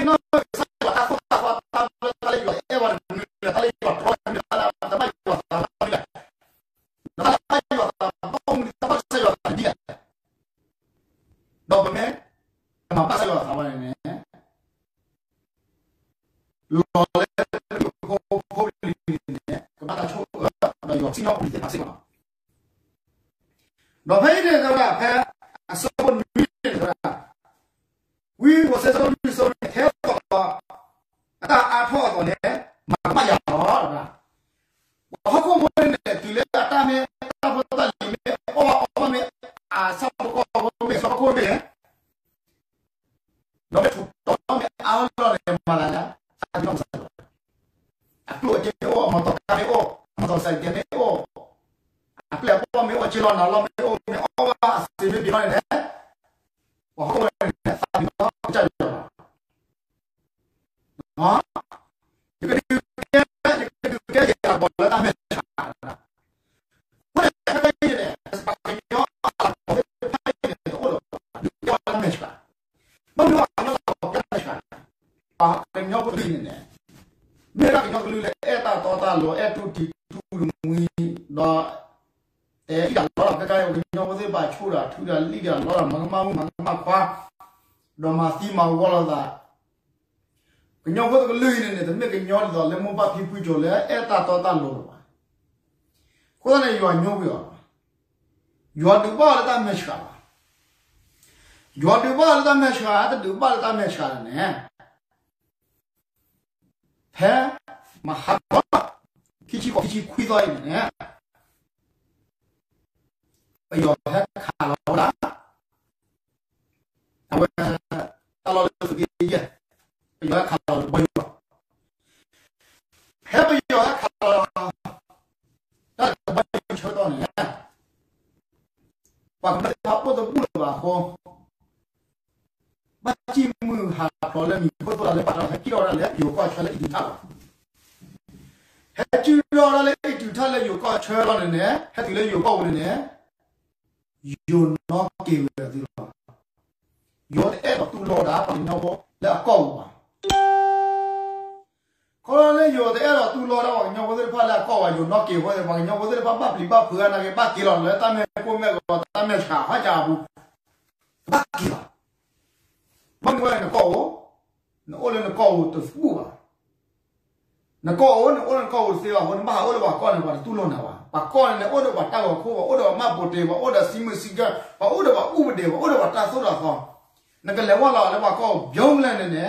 ၣ်, မ့ၢ်နသးပ့ၤနီၣ်ယွၤအသိၣ်တၢ်သီ, ဒီးယသးပ့ၤနီၣ်နဖိနလံၤလီၤ. တုၤမ့ၢ်နမ့ၢ်သးပ့ၤနီၣ်ကစၢ်ယွၤတၢ်သိၣ်တၢ်သီ တၢ်လၢယွၤအဲၣ်ဝဲန့ၣ် မနုၤလဲၣ် တၢ်လၢယွၤတြီမနုၤလဲၣ် တၢ်လၢတဘၣ်ယွၤသးဘၣ်မနုၤလဲၣ်, ဒီးတၢ်လၢယွၤသးဘၣ်မနုၤ တၢ်ဘၣ်ကစၢ် ပှၤကညီပူၤလံၤသ့ၣ်တဖၣ်စ့ၢ်ကီးလီၤ. ဒီးဖဲအံၤန့ၣ်တဲဝဲဒၣ် ဖဲအဆၢဖိနွံန့ၣ်တဲဝဲဒၣ် ဝံဧ့ၤဘြံၤ အဆၢဒိၣ်လွံၢ် အဆၢဖိနွံန့ၣ် ထဲသိးဒီး အတၢ်အါထီၣ်အသိးန့ၣ် မၤကမၣ်ယၤလီၤ. ပှၤဟီၣ်ခိၣ်ဖိန့ၣ် တုၤလၢအတၢ်မ့ၢ်တၢ်ဖိတၢ်လံၤမ့ၢ်အီၣ်ဘၣ်အီဘၣ်မ့ၢ် အဆၣ်ဖိကီၢ်ဖိမ့ၢ် ဆၣ်ဖိကီၢ်ဖိမ့ၢ် ဒီးမ့ၢ်ထူးတီၤမ့ၢ်အါထီၣ်လီၤန့ၣ် မၤသးလၢ သးပ့ၤနီၣ်မၤစၢၤလီၤ. အကျိၣ်အစ့မ့ၢ်အိၣ်, အမီၤတီၤကါမ့ၢ်အိၣ်, အမီၤတီၤစဲးကဲးမ့ၢ်အိၣ်, အပျဲၢ်အဘီၣ်မ့ၢ်အိၣ်, က့လီၤနၤလီၢ်မ့ၢ်အိၣ်, မ့ၢ်အီၣ်ဘၣ်အစ့မ့ၢ်ဘ့ၣ်လီၤန့ၣ် ပှၤဟီၣ်ခိၣ်ဖိန့ၣ် သးပ့ၤနီၣ်ကစၢ်ယွၤလီၤ. ယကဒုးကဲ, ယကဒုးကဲယတၢ်ကပီၤလၢတၢ်မဲာ်ဆှး, အဃိန့ၣ် ခဲအံၤန့ၣ် ပှၤကညီအလၤကပီၤသ့ၣ်တဖၣ်န့ၣ် တအိၣ်လၢၤဘၣ်, ဒုးကဲဝဲလၢတၢ်မဲာ်ဆှး, ဘၣ်မနုၤအဃိလၢတၢ်မဲာ်ဆှး, ပှၤကညီဖိတကလုာ်န့ၣ်န့ၣ် မ့ၢ်ဒၣ်ကညီကလုာ်လၢအဲၣ်တၢ်တီတၢ်လိၤ အဲၣ်တူၢ်တံၤတူၢ်တမှံၤ, ဒီး တဲထံၣ်တၢ်လီတၢ် ခဲခါအံၤ ပှၤကညီဖိသ့ၣ်တဖၣ် ဆိၣ်တၢ်ထုတၢ်လံၣ်တၢ်လီတၢ် မၤကမၣ်မုၣ်မၤကမၣ်ခွါ, ဒီးမၤသံမၤဝီလိာ်သး, ကညီဖိတကလုာ်အံၤန့ၣ်န့ၣ် တမ့ၢ်ကညီဒ်သိးလၢမိၢ်ပၢ်ဖံဖုကၠိၤလၢအဲၣ်တၢ်တီတၢ်လိၤလၢၤဘၣ်. အဃိသတးန့ၣ် ယွၤညိကွံာ်အီၤလီၤ. ယွၤဒုးဘၣ်အီၤလၢတၢ်မဲာ်ဆှးလီၤ. ယွၤဒုးဘၣ်အီၤလၢတၢ်မဲာ်ဆှး, တဒုးဘၣ်လၢတၢ်မဲာ်ဆှးန့ၣ် ဖဲမဟါ ခံဆံဃိး ခံဆံခွံသီအံၤန့ၣ်န့ၣ် ပယီၤဟဲခးလီၤဝဲဒၣ် အဝဲ တၢ်လီၢ်လၢသုးက့ယဲၢ်, ပယီၤဟဲခးလီၤတဘီယူၤလီၤ. ဖဲပယီၤဟဲခးလီၤ တၢ်တဘီယူၤဆၢကတီၢ်န့ၣ် ပှၤကမျၢၢ်တဖၣ်အိၣ်တဘူၣ်လၢၤဘၣ်အဃိ ဘၣ်စံၣ်မုၢ်ဟးဖျိးလၢမံၤခိၣ်သိလၢပာ်တီ ဟဲကံၣ်ထီၣ်ဝဲဒၣ်လၢယိၤကီၢ်ဆၢလၢအံးတုၤထၣ်လီၤ. ဟဲကံၣ်ထီၣ်ဒၣ်လၢအံးတုၤထၣ်လၢယိၤကီၢ်ဆၢလီၤန့ၣ်န့ၣ် ဟဲတုၤလၢယိၤကီၢ်ပူၤန့ၣ်န့ၣ် ယိၤနီၣ်က့ၤဝဲသုလီၤ. ယိၤတအဲၣ်ဒိးတူၢ်လိာ်ဒၣ်ပှၤကညီဖိလၢအကီၢ်ပူၤဘၣ်. ခီဖျိလၢယိၤတအဲၣ်ဒိးတူၢ်လိာ်ဒၣ်ပှၤကညီဖိသ့ၣ်တဖၣ်လၢအကီၢ်ဘၣ် ယိၤနီၣ်က့ၤအဃိန့ၣ် ပှၤကညီဖိသ့ၣ်တဖၣ်ဘၣ်ပျံၤဘၣ်ဖုးနာ်က့ ဘၣ်က့ၤလီၤလၢတၢ်မ့ၢ်ကိၢ်မ့ၢ်ဂီၤ တၢ်မဲာ်ဆှးဟီၣ်ကၢအပူၤ ဘၣ်က့ၤလီၤ. ဘၣ်မနုၤအဃိလဲၣ် နကီၢ်အိၣ်, နအိၣ်လၢနကီၢ်အိၣ်တဘူၣ်ဘၣ်. နကီၢ်အိၣ် နအိၣ်လၢနကီၢ်အိၣ်တသ့ဘၣ်အဃိ နဘၣ်ဟးအိၣ်လၢပှၤကီၢ်န့ၣ် ပှၤတတူၢ်လိာ်နၤဘၣ်. ပှၤကီၢ်န့ၣ်န့ၣ် အိၣ်ဒီးပှၤတၢ်ဂီၤခိၣ်, ပှၤအိၣ်ဒီးပှၤမှတ်ပုံတင်, ပှၤအိၣ်ဒီးစံမုၢ်စံကၢၢ်, ပှၤအိၣ်ဒီးပှၤအူပဒ့း, ပှၤအိၣ်ဒီးပှၤတၢ်သိၣ်တၢ်သီ, နကလဲၤဝဲလီၤလၢပှၤကီၢ်ပူၤ ဘျီမလဲၣ်န့ၣ်န့ၣ် ထံ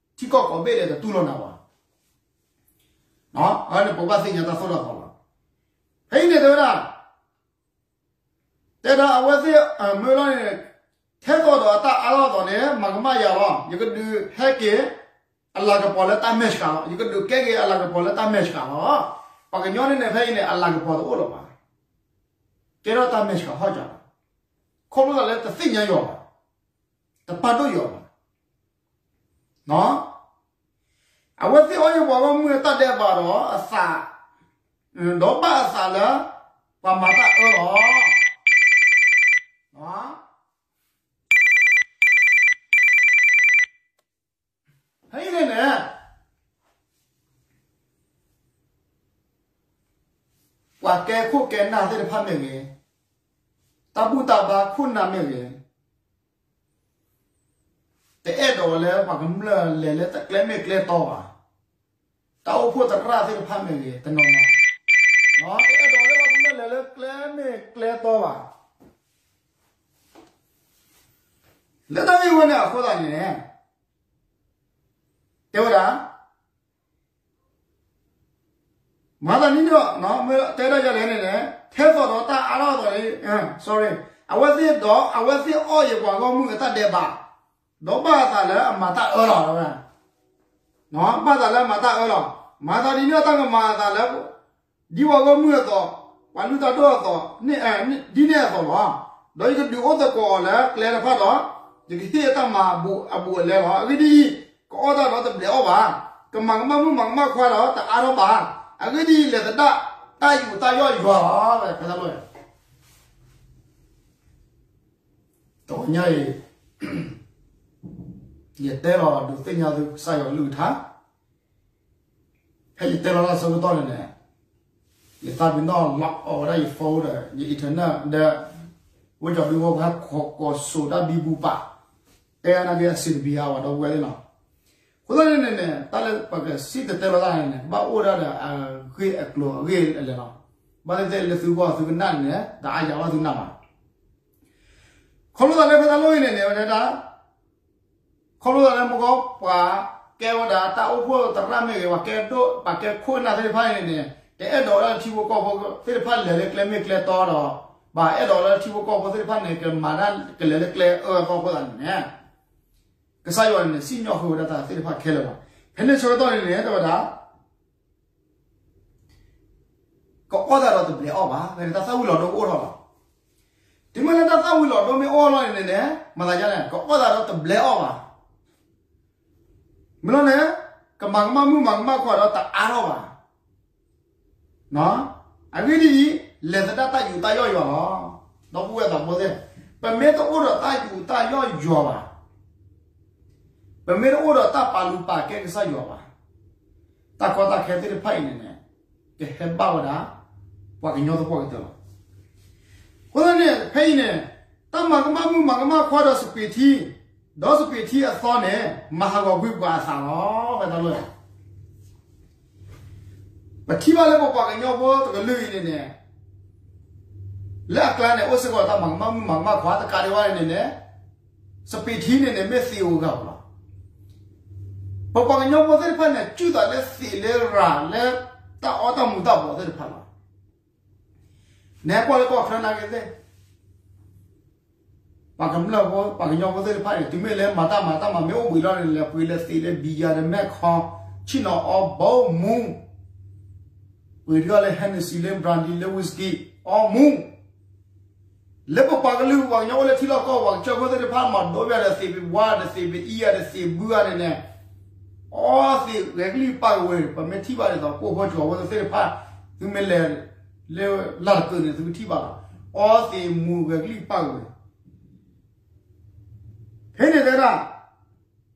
ကီၢ်ကိးဘ့ၣ်ဒဲးတတူၢ်လိာ်နၤဘၣ်. အဝဲန့ၣ်ပဘၣ်သ့ၣ်ညါတၢ်သိၣ်တၢ်သီလီၤ. ဖဲအံၤန့ၣ်တဲဝဲဒၣ် တဲဒၣ်အဝဲသ့ၣ်မၢလီၤန့ၣ် ထဲသိးဒီးအတၢ်အါထီၣ်အသိးန့ၣ် မၤကမၣ်ယၤလီၤ. ယကဒုးဟဲက့ၤအလၤကပီၤလၢတၢ်မဲာ်ဆှးလီၤ. ယကဒုးကဲက့ၤအလၤကပီၤလၢတၢ်မဲာ်ဆှးလီၤ. ပှၤကညီန့ၣ်န့ၣ် ဖဲအံၤန့ၣ် အလၤကပီၤတအိၣ်လၢၤဘၣ်. ကဲထီၣ်တၢ်မဲာ်ဆှးဟီၣ်ကၢလီၤ. ခီဖျိလၢတသ့ၣ်ညါယွၤဘၣ်, တပာ်ဒိၣ်ယွၤဘၣ်. အဝဲသ့ၣ်အီၣ်ယပှၤဂီၢ်မုၢ်အတၢ်ဒဲးဘးဒီးအသး, ဒီးဘၣ်အသးလၢ ပှၤမၤတၢ်အၢလီၤ. ဖဲအံၤန့ၣ်န့ၣ် ပှၤကဲခိၣ်ကဲနၢ်သ့ၣ်တဖၣ်မ့ၢ်ဂ့ၤ, တၢ်ဘူၣ်တၢ်ဘါခိၣ်နၢ်မ့ၢ်ဂ့ၤ, တအဲၣ်ဒိးလၢပှၤကမျၢၢ်လဲၤလၢကျဲမ့ၢ်ကျဲတီဘၣ်. တၢ်အိၣ်ဖှိၣ်သရၣ်သ့ၣ်တဖၣ်မ့ၢ်ဂ့ၤ တနီၤနီၤ, တအဲၣ်ဒိးလၢပှၤကမျၢၢ်လဲၤလၢကျဲမ့ၢ်ကျဲတီဘၣ်. လၢတၢ်ဂ့ၢ်ဝဲန့ၣ်အဃိသတးန့ၣ် တဲဝဲဒၣ် မၤသးဒ်န့ၣ်ဒီး တဲဒၣ်ယၤလဲၣ်န့ၣ်န့ၣ် ထဲသိးဒီးတၢ်အါထီၣ်အသိးန့ၣ် sorry အဝဲသ့ၣ်ဒီး အဝဲသ့ၣ်အီၣ်ယပှၤဂီၢ်မုၢ်အတၢ်ဒဲးဘး, ဒီးဘၣ်အသးလၢအမၤတၢ်အၢလီၤ. ဘၣ်သးလၢအမၤတၢ်အၢလီၤ. မၤသးဒ်န့ၣ်ဒီးတၢ်ကမၤအသးလၢ ဒ်ပှၤဂီၢ်မုၢ်အသိး, ပှၤလုၢ်တၢ်ဒိၣ်အသိး, ဒ်န့ၣ်အသိးလီၤ. ဒီးယကဒုးအိၣ်သကိးအီၤလၢကျဲတဖၣ်ဒီး ယကဟ့ၣ်အတၢ်မၤအဘူးအလဲလီၤ. အဂ့ၢ်ဒ်အံၤ, ကအီၣ်တၢ်ဒီးတဘျဲးအီၣ်ဘၣ်, ကမၤကမၣ်မုၣ်မၤကမၣ်ခွါဒီးတအါထီၣ်ဘၣ်. အဂ့ၢ်ဒ်အံၤ, လဲၤသဒၣ်တၢ်ယူးတၢ်ယီၣ်ယွၤလီၤ. ဖဲတၢ်လီၢ် တဂီၤညါအံၤ ယတဲလီၤဒုးသ့ၣ်ညါသုကစၢ်ယွၤအကလုၢ်ကထါ, ဖဲယတဲလီၤတၢ်ဆၢကတီၢ်န့ၣ်န့ၣ်, ယသးပ့ၤနီၣ်လီၤအီၤဝဲဒၣ်ယ phone ဒီး ယ internet ဒီး ဝဲကၠီဒုဝဲပှၤကိးကိးစိၤတၢ်ဘံဘူပာ်, တဲနာ်က့အစံးတဘံအါဝဲဒီပုၢ်ဝဲၢ်သ့ၣ်လီၤ. အဃိသတးန့ၣ်န့ၣ်န့ၣ် တၢ်လၢပကစံၣ်တဲၤတဲလီၤတၢ်န့ၣ်န့ၣ် ဘၣ်အိၣ်ဒၣ်ဒီးအဂ့ၢ်အကျိၤအဂ့ၢ်အလဲၤလီၤ. ဘၣ်သ့ၣ်သ့ၣ်လၢသုဂီၢ်သုကနၣ်န့ၣ် တအါယၤဘၣ်သုနၢ်ဘၣ်. ခီဖျိသးလၢဖဲတၢ်လီၢ်အံၤန့ၣ်န့ၣ် ဝဲဒၣ် ခီဖျိသးလၢမ့ၢ်ကီၢ်ပှၤ ကဲဝဲဒၣ်တၢ်အိၣ်ဖှိၣ်သရၣ်မ့ၢ်ဂ့ၤ ပှၤကဲဒိၣ် ပှၤကဲခိၣ်နၢ်သ့ၣ်တဖၣ်န့ၣ်န့ၣ် တအဲၣ်ဒိးလၢထံဖိကီၢ်ဖိသ့ၣ်တဖၣ်လဲၤလၢကျဲမ့ၢ်ကျဲတီဒီး ဘၣ်အဲၣ်ဒိးလၢထံဖိကီၢ်ဖိသ့ၣ်တဖၣ်န့ၣ် ကမၤတၢ်ကလဲၤလၢကျဲအၢအသီအဃိသတးန့ၣ်န့ၣ် ကစၢ်ယွၤန့ၣ် စံၣ်ညီၣ်ဃုာ်ဝဲဒၣ်တၢ်သ့ၣ်တဖၣ်ခဲလၢာ်လီၤ. ဖဲန့ၣ်ဆၢကတီၢ်န့ၣ်န့ၣ် တဲဝဲဒၣ် ကအီၣ်တၢ်ဒီးတဘျဲးအီၣ်ဘၣ်, ဖဲန့ၣ်တၢ်သၣ်ဝံၤလီၤဒိကအိၣ်ထီၣ်လီၤ. တုၤမ့ၢ်လၢတၢ်သၣ်ဝံၤလီၤဒိမ့ၢ်အိၣ်လီၤန့ၣ်န့ၣ် မၤသးဒ်လဲၣ် ကအီၣ်တၢ်ဒီးတဘျဲးအီၣ်ဘၣ်. မ့ၢ်လီၤန့ၣ် ကမၤကမၣ်မုၣ်မၤကမၣ်ခွါဒီးတအါထီၣ်ဘၣ်. အဂ့ၢ်ဒ်အံၤ, လဲၤသဒၣ်တၢ်ယူးတၢ်ယီၣ်ယွၤလီၤ. ဒီပုၢ်ဝဲၢ်သးဘိသ့ၣ်, ပမ့ၢ်တအိၣ်ဒီးတၢ်ယူးတၢ်ယီၣ်ယွၤဘၣ်, ပမ့ၢ်တအိၣ်ဒီးတၢ်ပာ်လုၢ်ပာ်ကဲကစၢ်ယွၤဘၣ်, တၢ်ကီတၢ်ခဲသ့ၣ်တဖၣ်အံၤန့ၣ်န့ၣ် ကဟဲဘၣ်ဝဲဒၣ် ပှၤကညီသပှၢ်ကတၢၢ်လီၤ. အဃိသတးန့ၣ် ဖဲအံၤန့ၣ် တၢ်မၤကမၣ်မုၣ်မၤကမၣ်ခွါဒီးစပံးထံ, ဒီးစပံးထံအသီန့ၣ် မၤဟးဂီၤကွံာ်ပှၤအသးလီၤ. ဖဲတၢ်လီၢ် ပထံၣ်ဘၣ်လၢပပှၤကညီဖိတကလုာ်အံၤန့ၣ်န့ၣ် လၢအကျါန့ၣ် အိၣ်စ့ၢ်ကီးတၢ်မၤကမၣ်မုၣ်မၤကမၣ်ခွါ တကးဒံးဘၣ်န့ၣ်န့ၣ် စပံးထံန့ၣ်န့ၣ် မ့ၢ်သံးအိၣ်ဂၤလီၤ. ပပှၤကညီဖိသ့ၣ်တဖၣ်န့ၣ် စုၣ်သးလၢသံးလၢရၤလၢ တၢ်အီၣ်တၢ်မူၤတၢ်ဘှီးသ့ၣ်တဖၣ်လီၤ. နကွၢ်လၢကီၢ်ချၢနာ်က့သ့ၣ် ပှၤကမျၢၢ်ဖိ ပှၤကညီဖိသ့ၣ်တဖၣ်န့ၣ် တုၤမ့ၢ်လၢမၤတၢ်မၤတၢ်မၤမ့ၢ်အိၣ်ဘှံးလီၤန့ၣ် လဲၤပှ့ၤလၢသံးလၢ beer ဒီးမဲၢ်ခီ, ဆ့ၣ်နီၤအီဘိမူ, ပှ့ၤဒုးအီၣ်လၢ Hennessy လၢ brandy လၢ whisky အီမူ, လၢပပှၤကလုာ်ပှၤကညီအိၣ်လၢထံလီၢ်ကီၢ်ပှၤကစၢၢ်ခိၣ်သ့ၣ်တဖၣ်မၤဒိးဘၣ်ဒီးသံးပဝါဒီးသံးပအံၤဒီးသံးဘုဧါန့ၣ်န့ၣ် အီသံးဂဲၤကလံၣ်ပၢ်ကဝဲၤ ပမ့ၢ်ထံၣ်ဘၣ်ဒ်သိး ကိၣ်ဖိကၠီၤဖိသ့ၣ်တဖၣ် သုမ့ၢ်လဲၤ လၢလၢ်တကုာ်န့ၣ် သုကထံၣ်ဘၣ်လီၤ. အီသံးမူၤဂဲၤကလံၣ်ပၢ်ကဝဲၤ ဖဲန့ၣ်တဲဒၣ်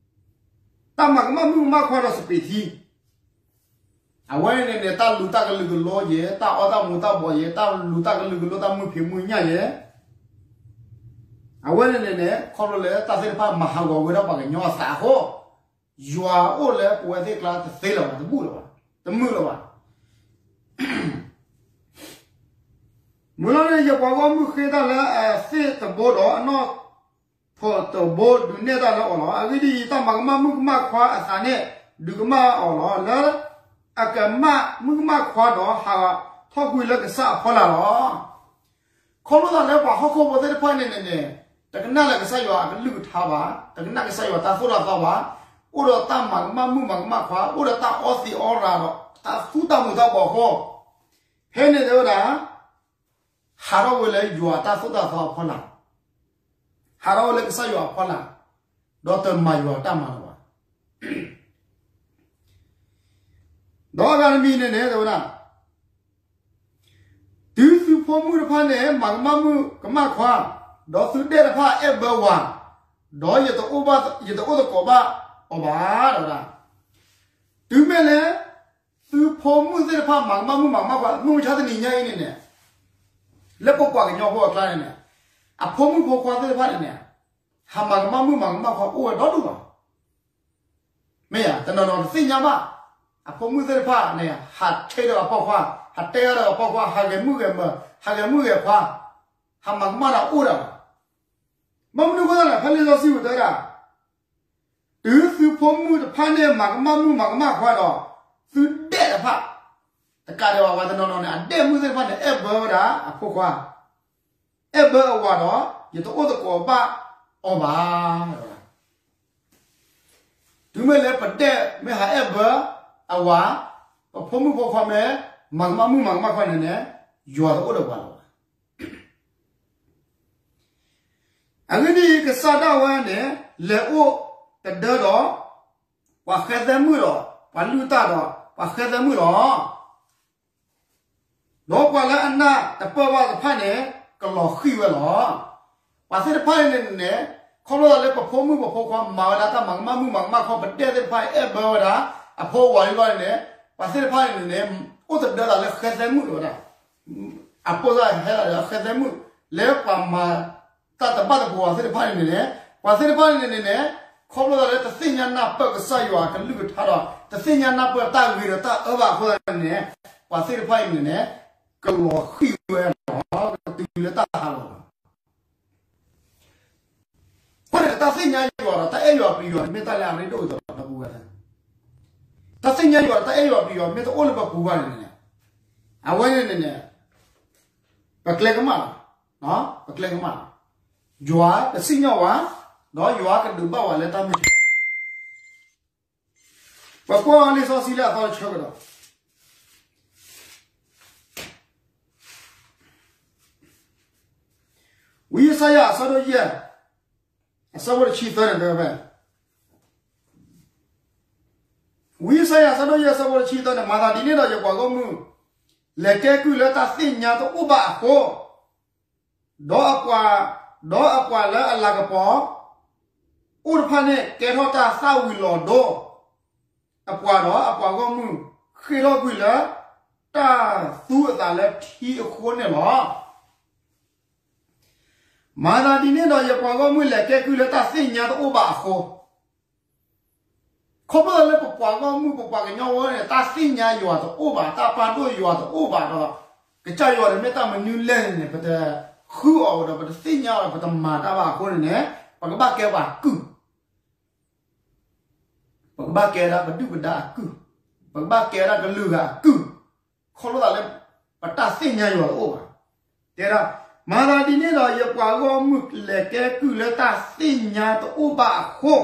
တၢ်မၤကမၣ်မုၣ်ကမၣ်ခွါဒီးစပံးထံ အဝဲန့ၣ်န့ၣ် တၢ်လူၤတၢ်ကလုာ်ကလိယဲၤ တၢ်အီၣ်တၢ်မူၤတၢ်ဘှီးယဲၤ တၢ်လူၤတၢ်ကလုာ်ကလိတၢ်မုာ်ဖံးမုာ်ညၣ်ယဲၤ အဝဲန့ၣ်န့ၣ်န့ၣ် ခီဖျိလၢတၢ်သ့ၣ်တဖၣ်မၤဟးဂီၤဝဲဒၣ်ပှၤကညီအသးအဃိ ယွၤအိၣ်လၢပဝဲသ့ၣ်ကျါတသ့လၢၤဘၣ် တဘူၣ်လၢၤဘၣ် တမုာ်လၢၤဘၣ်. မုၢ်လီၤန့ၣ် ယပှၤဂီၢ်မုၢ်ဃ့တၢ်လၢအသ့ၣ်တဘိဒီးအနီၢ်ဖိတဘိဒုးနဲၣ်တၢ်လၢအီၤလီၤ. အဂ့ၢ်ဒ်အံၤ, တၢ်မၤကမၣ်မုၣ်ကမၣ်ခွါအသးန့ၣ် ဒုးကမၣ်အီၤလီၤ. လၢအကမၣ်မုၣ်ကမၣ်ခွါဒီးဟးထီၣ်ကွံာ်လၢကစၢ်အဖီလာ်လီၤ. ခီဖျိသးလၢပှၤဟီၣ်ခိၣ်ဖိသ့ၣ်တဖၣ်န့ၣ်န့ၣ်န့ၣ် တကနၣ်လၢကစၢ်ယွၤအကလုၢ်ကထါဘၣ်, တကနၣ်ကစၢ်ယွၤတၢ်သိၣ်တၢ်သီဘၣ်, အိၣ်ဒီးတၢ်မၤကမၣ်မုၣ်မၤကမၣ်ခွါ, အိၣ်ဒီးတၢ်အီသံးအီရၤဒီး တၢ်သူတၢ်မူၤတၢ်ဘှီးအဃိ, ဖဲန့ၣ်တဲဝဲဒၣ် ဟးထီၣ်ဝဲလၢယွၤတၢ်သိၣ်တၢ်သီအဖီလာ်, ဟးထီၣ်ဝဲလၢကစၢ်ယွၤအဖီလာ်, ဒီးတမၤယွၤတၢ်မၤလၢၤဘၣ်. ဒီးအဂၤတမံၤန့ၣ်န့ၣ် တဲဝဲဒၣ် တုၤသုဖိမုၣ်တဖၣ်န့ၣ် မၤကမၣ်မုၣ်ကမၣ်ခွါ, ဒီးသုဒဲၣ်တဖၣ်အဲၣ်ဘၢဝၤ, ဒီးယတအိၣ်ဘၣ်, ယတအိၣ်သကိးဘၣ်အီၤဘၣ် တဲဝဲဒၣ်. တုၤမ့ၢ်လၢ သုဖိမုၣ်သ့ၣ်တဖၣ်မၤကမၣ်မုၣ်မၤကမၣ်ခွါ မုၢ်မဆါတနံၤညါအံၤန့ၣ်န့ၣ်, လၢပပှၤကညီဖိအကျါန့ၣ်န့ၣ်, အဖိမုၣ်ဖိခွါသ့ၣ်တဖၣ်န့ၣ်န့ၣ်, ဟးမၤကမၣ်မုၣ်မၤကမၣ်ခွါအိၣ်ဝဲဒီဒူၣ်လီၤ. မ့ၢ်ဧါ, တနီၤနီၤတသ့ၣ်ညါဘၣ်, အဖိမုၣ်သ့ၣ်တဖၣ်န့ၣ် ဟးဆဲးဒီးအပိာ်ခွါ, ဟးတဲအါဒီးအပိာ်ခွါ, ဟးဂဲၤမုၣ်ဂဲၤမၢၤ, ဟးဂဲၤမုၣ်ဂဲၤခွါ, ဟးမၤကမၣ်တၢ်အိၣ်ဒၣ်လီၤ. ဘၣ်မနုၤအဃိသတးလဲၣ်, ဖဲလံာ်စီဆှံပူၤတဲဝဲဒၣ် တုၤသုဖိမုၣ်တဖၣ်န့ၣ် မၤကမၣ်မုၣ်မၤကမၣ်ခွါဒီး သုဒဲၣ်တဖၣ်, တကးဒံးဘၣ် ပှၤတနီၤနီၤန့ၣ် အဒဲၣ်မုၣ်သ့ၣ်တဖၣ်န့ၣ် အဲၣ်ဘၢဝဲဒၣ်အဖိခွါ, အဲၣ်ဘၢအဝၤဒီး ယတအိၣ်သကိးဘၣ်အီၤဘၣ်. တုၤမ့ၢ်လၢပဒဲၣ်မ့ၢ်ဟးအဲၣ်ဘၢအဝၤ, ပဖိမုၣ်ဖိခွါမ့ၢ် မၤကမၣ်မုၣ်မၤကမၣ်ခွါန့ၣ်န့ၣ်, ယွၤတအိၣ်ဒီးပှၤလၢၤဘၣ်. အဂ့ၢ်ဒ်အံၤ, ကစၢ်ဒၣ်ဝဲန့ၣ် လဲၤအိၣ်တဒၢဒီး ပှၤဃဲသဲမုၣ်ဒီး ပှၤလုၢ်တၢ်ဒီး ပှၤဃဲသဲမုၣ်လီၤ. ဒီးပှၤလၢအနၢ်တပၢၢ်ဘၣ်တဖၣ်န့ၣ် ကလီၤဃံၣ်ဝဲလီၤ. ပှၤသ့ၣ်တဖၣ်အံၤန့ၣ်န့ၣ်, ခီဖျိလၢပဖိမုၣ်ပဖိခွါမၤဝဲဒၣ်တၢ်မၤကမၣ်မုၣ်မၤကမၣ်ခွါ ပဒဲၣ်သ့ၣ်တဖၣ်အဲၣ်ဘၢဝဲဒၣ် အဖိအဝၤလံလီၤန့ၣ်န့ၣ်, ပှၤသ့ၣ်တဖၣ်အံၤန့ၣ်န့ၣ်, အိၣ်တဒၢသးလၢဃဲသဲမုၣ်လီၤဝဲဒၣ်. အပိၢ်စၢ်ဟဲလီၤဒီးဃဲသဲမုၣ်, လၢပှၤမၤတၢ်တဘၣ်တပှၤသ့ၣ်တဖၣ်န့ၣ်န့ၣ်, ပှၤသ့ၣ်တဖၣ်အံၤန့ၣ်န့ၣ်, ခီဖျိလၢတသ့ၣ်ညါနၢ်ပၢၢ်ကစၢ်ယွၤအကလုၢ်ကထါဒီး တသ့ၣ်ညါနၢ်ပၢၢ်တၢ်ဂ့ၤဒီးတၢ်အၢဘၣ်အဃိသတးန့ၣ်, ပှၤသ့ၣ်တဖၣ်အံၤန့ၣ်န့ၣ်, ကလီၤဃံၤဝဲဒီး ကတုၤလၢတၢ်ဟးဂီၤလီၤ. အဃိန့ၣ် တၢ်သ့ၣ်ညါယွၤဒီး တၢ်အဲၣ်ယွၤပျံၤယွၤန့ၣ် မ့ၢ်တၢ်လၢအရ့ဒိၣ်ကတၢၢ်လီၤ ဒီပုၢ်ဝဲၢ်. တၢ်သ့ၣ်ညါယွၤဒီး တၢ်အဲၣ်ယွၤပျံၤယွၤ မ့ၢ်တအိၣ်လၢပပူၤဘၣ်န့ၣ်န့ၣ်, အဝဲန့ၣ်န့ၣ်န့ၣ် ပကျဲကမၣ်လီၤ, ပကျဲကမၣ်လီၤ. ယွၤကစံၣ်ညီၣ်ဝဲ, ဒီးယွၤကဒုးဘၣ်ဝဲလၢတၢ်မ့ၢ်တၢ် ပကွၢ်လံာ်စီဆှံလၢအသီတဆၢကဒီး, ဝံယၡါယၤအဆၢဒိၣ်ယဲၢ်, အဆၢဖိတဆံသၢန့ၣ်တဲဝဲ, ဝံယၡါယၤအဆၢဒိၣ်ယဲၢ်အဆၢဖိတဆံသၢန့ၣ်, မၤသးဒ်န့ၣ်ဒီး ယပှၤဂီၢ်မုၢ် လဲၤကဲကုၢ်လၢတၢ်သ့ၣ်ညါတအိၣ်ဘၣ်အဃိ, ဒီးအပှၤ, ဒီးအပှၤလၢအလၤကပီၤ အိၣ်တဖၣ်န့ၣ် ကဲထီၣ်တၢ်သၣ်ဝံၤလီၤဒိ, အပှၤဒီးအပှၤဂီၢ်မုၢ် ဃ့ၢ်ထီၣ်ကွံာ်လၢ တၢ်သူအသးလၢထံအဃိန့ၣ်လီၤ. မၤသးဒ်န့ၣ်ဒီး ယပှၤဂီၢ်မုၢ် လဲၤကဲကုၢ်လၢတၢ်သ့ၣ်ညါတအိၣ်ဘၣ်အဃိ, ခီဖျိလၢပပှၤဂီၢ်မုၢ် ပပှၤကညီဝဲန့ၣ် တၢ်သ့ၣ်ညါယွၤတအိၣ်ဘၣ်, တၢ်ပာ်ဒိၣ်ယွၤတအိၣ်ဘၣ်ဒီး, ကစၢ်ယွၤန့ၣ်မ့ၢ်တၢ်မနုၤလဲၣ်န့ၣ် ပတဃုအီၤဒီး ပတသ့ၣ်ညါအီၤဒီး ပတမၤတၢ်ဘၣ်အဃိန့ၣ်န့ၣ်, ပကဘၣ်ကဲပှၤကုၢ်, ပကဘၣ်ကဲဒၣ်ပဒုၣ်ပဒါအကုၢ်, ပကဘၣ်ကဲဒၣ်ကလုာ်ဂၤအကုၢ်, ခီဖျိသးလၢ ပတၢ်သ့ၣ်ညါယွၤတအိၣ်ဘၣ်. တဲဒၣ်, မၤသးဒ်န့ၣ်ဒီး ယပှၤဂီၢ်မုၢ် လဲၤကဲကုၢ်လၢတၢ်သ့ၣ်ညါတအိၣ်ဘၣ်အဃိ,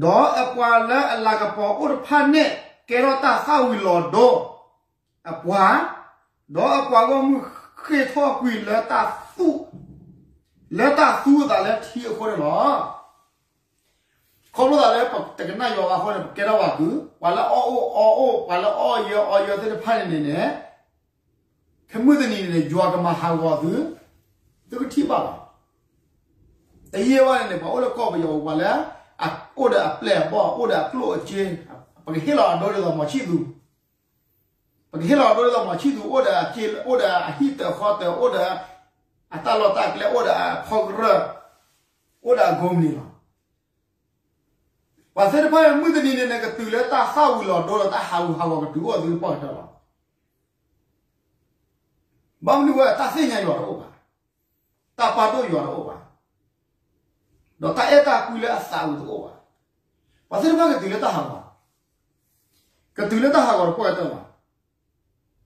ဒီးအပှၤလၢအလၤကပီၤအိၣ်တဖၣ်န့ၣ် ကဲထီၣ်တၢ်သၣ်ဝံၤလီၤဒိ, အပှၤ, ဒီးအပှၤဂီၢ်မုၢ် ဃ့ၢ်ထီၣ်ကွံာ်လၢတၢ်သူ, လၢတၢ်သူအသးလၢထံအဃိန့ၣ်လီၤ. ခီဖျိသးလၢပတကနၣ်ယွၤဘၣ်အဃိန့ၣ် ပကဲထီၣ်ပှၤကုၢ်, ပှၤလၢအီၣ်အိၣ်အီအိၣ်, ပှၤလၢအီၣ်ယၢအီယၢသ့ၣ်တဖၣ်န့ၣ်န့ၣ်န့ၣ်, ခဲမုၢ်တနံၤန့ၣ်န့ၣ် ယွၤကမၤဟးဂီၤသု, သုကထံၣ်ဘၣ်လီၤ. တယံာ်ဘၣ်န့ၣ်န့ၣ် ပှၤအိၣ်လၢကီၢ်ပယီၤ ပှၤလၢ အိၣ်ဒီးအပျဲၢ်အဘီၣ်, အိၣ်ဒီးအကျိၣ်အစ့, ပကဟ့ၣ်လီၤအဒိဒ်သိးမီၤဆံၣ်သူ, ပကဟ့ၣ်လီၤအဒိဒ်သိးမီၤဆံၣ်သူ အိၣ်ဒီးအစ့, အိၣ်ဒီးအဟံၣ်တၢၤဃီတၢၤ, အိၣ်ဒီးအတၢ်လီၢ်တၢ်ကျဲ, အိၣ်ဒီးအဖီကရၢၢ်, အိၣ်ဒီးအကိးမုၢ်နံၤလီၤ. ပှၤသ့ၣ်တဖၣ်န့ၣ် မုၢ်တနံၤန့ၣ်န့ၣ် ကတုၤလၢတၢ်သၣ်ဝံၤလီၤဒိဒီး တၢ်ဟးဂူာ်ဟးဂီၤကတုၤအိၣ်သုလၢပှၢ်ကတၢၢ်လီၤ. ဘၣ်မနုၤဝဲ တၢ်သ့ၣ်ညါယွၤတအိၣ်ဘၣ်, တၢ်ပာ်ဒိၣ်ယွၤတအိၣ်ဘၣ်, ဒီးတၢ်အဲၣ်တၢ်ကွံလၢအသးဝံၤတအိၣ်ဘၣ်. ပှၤသ့ၣ်တဖၣ်ကတုၤလၢတၢ်ဟးဂီၤ, ကတုၤလၢတၢ်ဟးဂီၤတပှၢ်ကတၢၢ်လီၤ.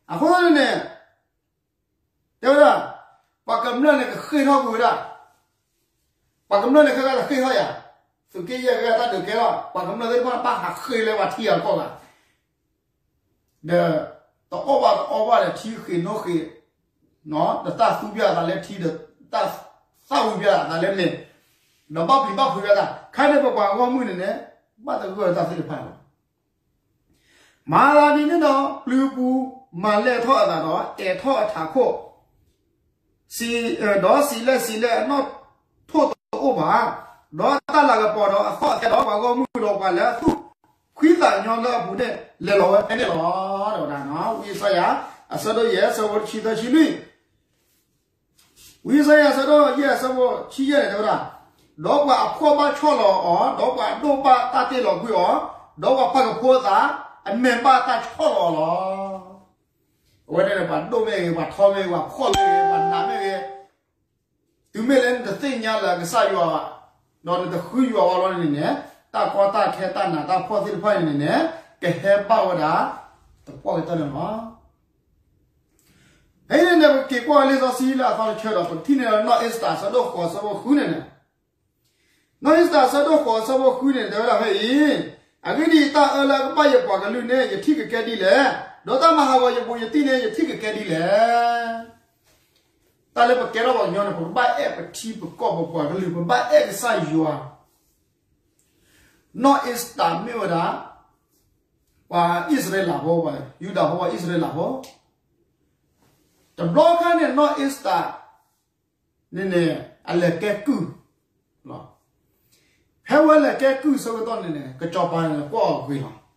အဃိသတးန့ၣ်န့ၣ် တဲဝဲဒၣ်, ပှၤကမျၢၢ်န့ၣ်ကဃ့ၢ်ထီၣ်ကွံာ်ဝဲဒၣ်, ပှၤကမျၢၢ်န့ၣ်ခဲကတဃ့ၢ်ထီၣ်ယၤ, သုးက့ယဲၢ်ကတၢၢ်တၢ်ဒုးကဲထီၣ်, ပှၤကမျၢၢ်သ့ၣ်တဖၣ်ဘၣ်ဟးဃ့ၢ်လၢပှၤထံဂၤကီၢ်ဂၤ, ဒီး တအီၣ်ဘၣ်တအီဘၣ်ဒီးထံဃ့ၢ်နီၣ်ဃ့ၢ်, ဒီးတၢ်သူပျဲအသးလၢထံဒီး တၢ်သၣ်ဝံၤပျဲအသးလၢန့ၣ်, ဒီးဘၣ်ပျံၤဘၣ်ဖုးဝဲဒၣ်, ခဲန့ၣ်ပပှၤဂီၢ်မုၢ်န့ၣ်န့ၣ် ဘၣ်သဂၢၢ်တၢ်သ့ၣ်တဖၣ်လီၤ. မၤသးဒ်န့ၣ်ဒီး ပျုၤပူၤမၤလဲၢ်ထီၣ်အသးဒီး အဲးထီၣ်အထးခိၣ်, ဒီးစံးလဲၣ်စံးလဲၣ်အနီၣ်ထိၣ်တအိၣ်ဘၣ်, ဒီးတၢ်လၤကပီၤဒီးအသီၣ်အသဲဒီးပှၤဂီၢ်မုၢ်ဒီးပှၤလၢအသူၣ်ဖှံသးညီလၢအပူၤန့ၣ် လဲၤလီၤဝဲဖဲန့ၣ်လီၤ. တဲဝဲဒၣ်, ဝံယၡါယၤ အဆၢဒိၣ်ယဲၢ် အဆၢဖိတဆံသၢဆံလွံၢ်, ဝံယၡါယၤ အဆၢဒိၣ်ယဲၢ် အဆၢဖိတဆံယဲၢ်န့ၣ် တဲဝဲဒၣ်, ဒီးပှၤအဖှီၣ်ဘၣ်ဆီၣ်လီၤအီၤ, ဒီးပှၤဒိၣ်ဘၣ်တၢ်တ့ၢ်လီၤကွံာ်အီၤ, ဒီးပှၤပာ်ကဖိအသး အမဲာ်ဘၣ်တၢ်ဆီၣ်လီၤအီၤလီၤ. အဝဲန့ၣ်န့ၣ် ပှၤဒိၣ်မ့ၢ်ဂ့ၤ, ပှၤထီမ့ၢ်ဂ့ၤ, ပှၤဖှီၣ်မ့ၢ်ဂ့ၤ, ပှၤနးမ့ၢ်ဂ့ၤ, တုၤမ့ၢ်လၢနတသ့ၣ်ညါလၢကစၢ်ယွၤ, ဒီးနတဃုယွၤဘၣ်လီၤန့ၣ်န့ၣ်, တၢ်ကီတၢ်ခဲတၢ်နးတၢ်ဖှီၣ်သ့ၣ်တဖၣ်န့ၣ်န့ၣ်, ကဟဲဘၣ်ဝဲဒၣ် တပှၢ်ကတၢၢ်န့ၣ်လီၤ. ဖဲအံၤန့ၣ်န့ၣ် ပက့ၤကွၢ်လံာ်စီဆှံလၢအသီတဆၢဒီး ပကထံၣ်န့ၢ်လၢနီၢ်အ့စတၢၤ အဆၢဒိၣ်ဃိး အဆၢဖိဃုန့ၣ်န့ၣ်, နီၢ်အ့စတၢၤ အဆၢဒိၣ်ဃိး အဆၢဖိဃုန့ၣ် တဲဝဲဒၣ်ဖဲအံၤ, အဂ့ၢ်ဒ်အံၤ, တၢ်အၢလၢအကဘၣ်ယပှၤကလုာ်န့ၣ် ယထံၣ်ကကဲဒ်လဲၣ်, ဒီးတၢ်မၤဟးဂီၤယဘူးယတံၢ်န့ၣ် ယထံၣ်ကကဲဒ်လဲၣ်. တၢ်လၢပကဲထီၣ်ပှၤကညီန့ၣ် ပကဘၣ်အဲၣ်ပထံပကီၢ်ပပှၤကလုာ်, ပဘၣ်အဲၣ်ကစၢ်ယွၤ. နီၢ်အ့စတၢၤမ့ၢ်ဝဲဒၣ် ပှၤအံၣ်စရ့လးဖိ, ပှၤယူဒၤဖိ ပှၤအံၣ်စရ့လးဖိ, တဘျီခါန့ၣ် နီၢ်အ့စတၢၤန့ၣ်န့ၣ် အလဲၤကဲကုၢ်လီၤ. ဖဲဝဲလဲၤကဲကုၢ်ဆၢကတီၢ်န့ၣ်န့ၣ် ကစီၤပၤန့ၣ်ကွၢ်အီၤဂ့ၤလီၤ.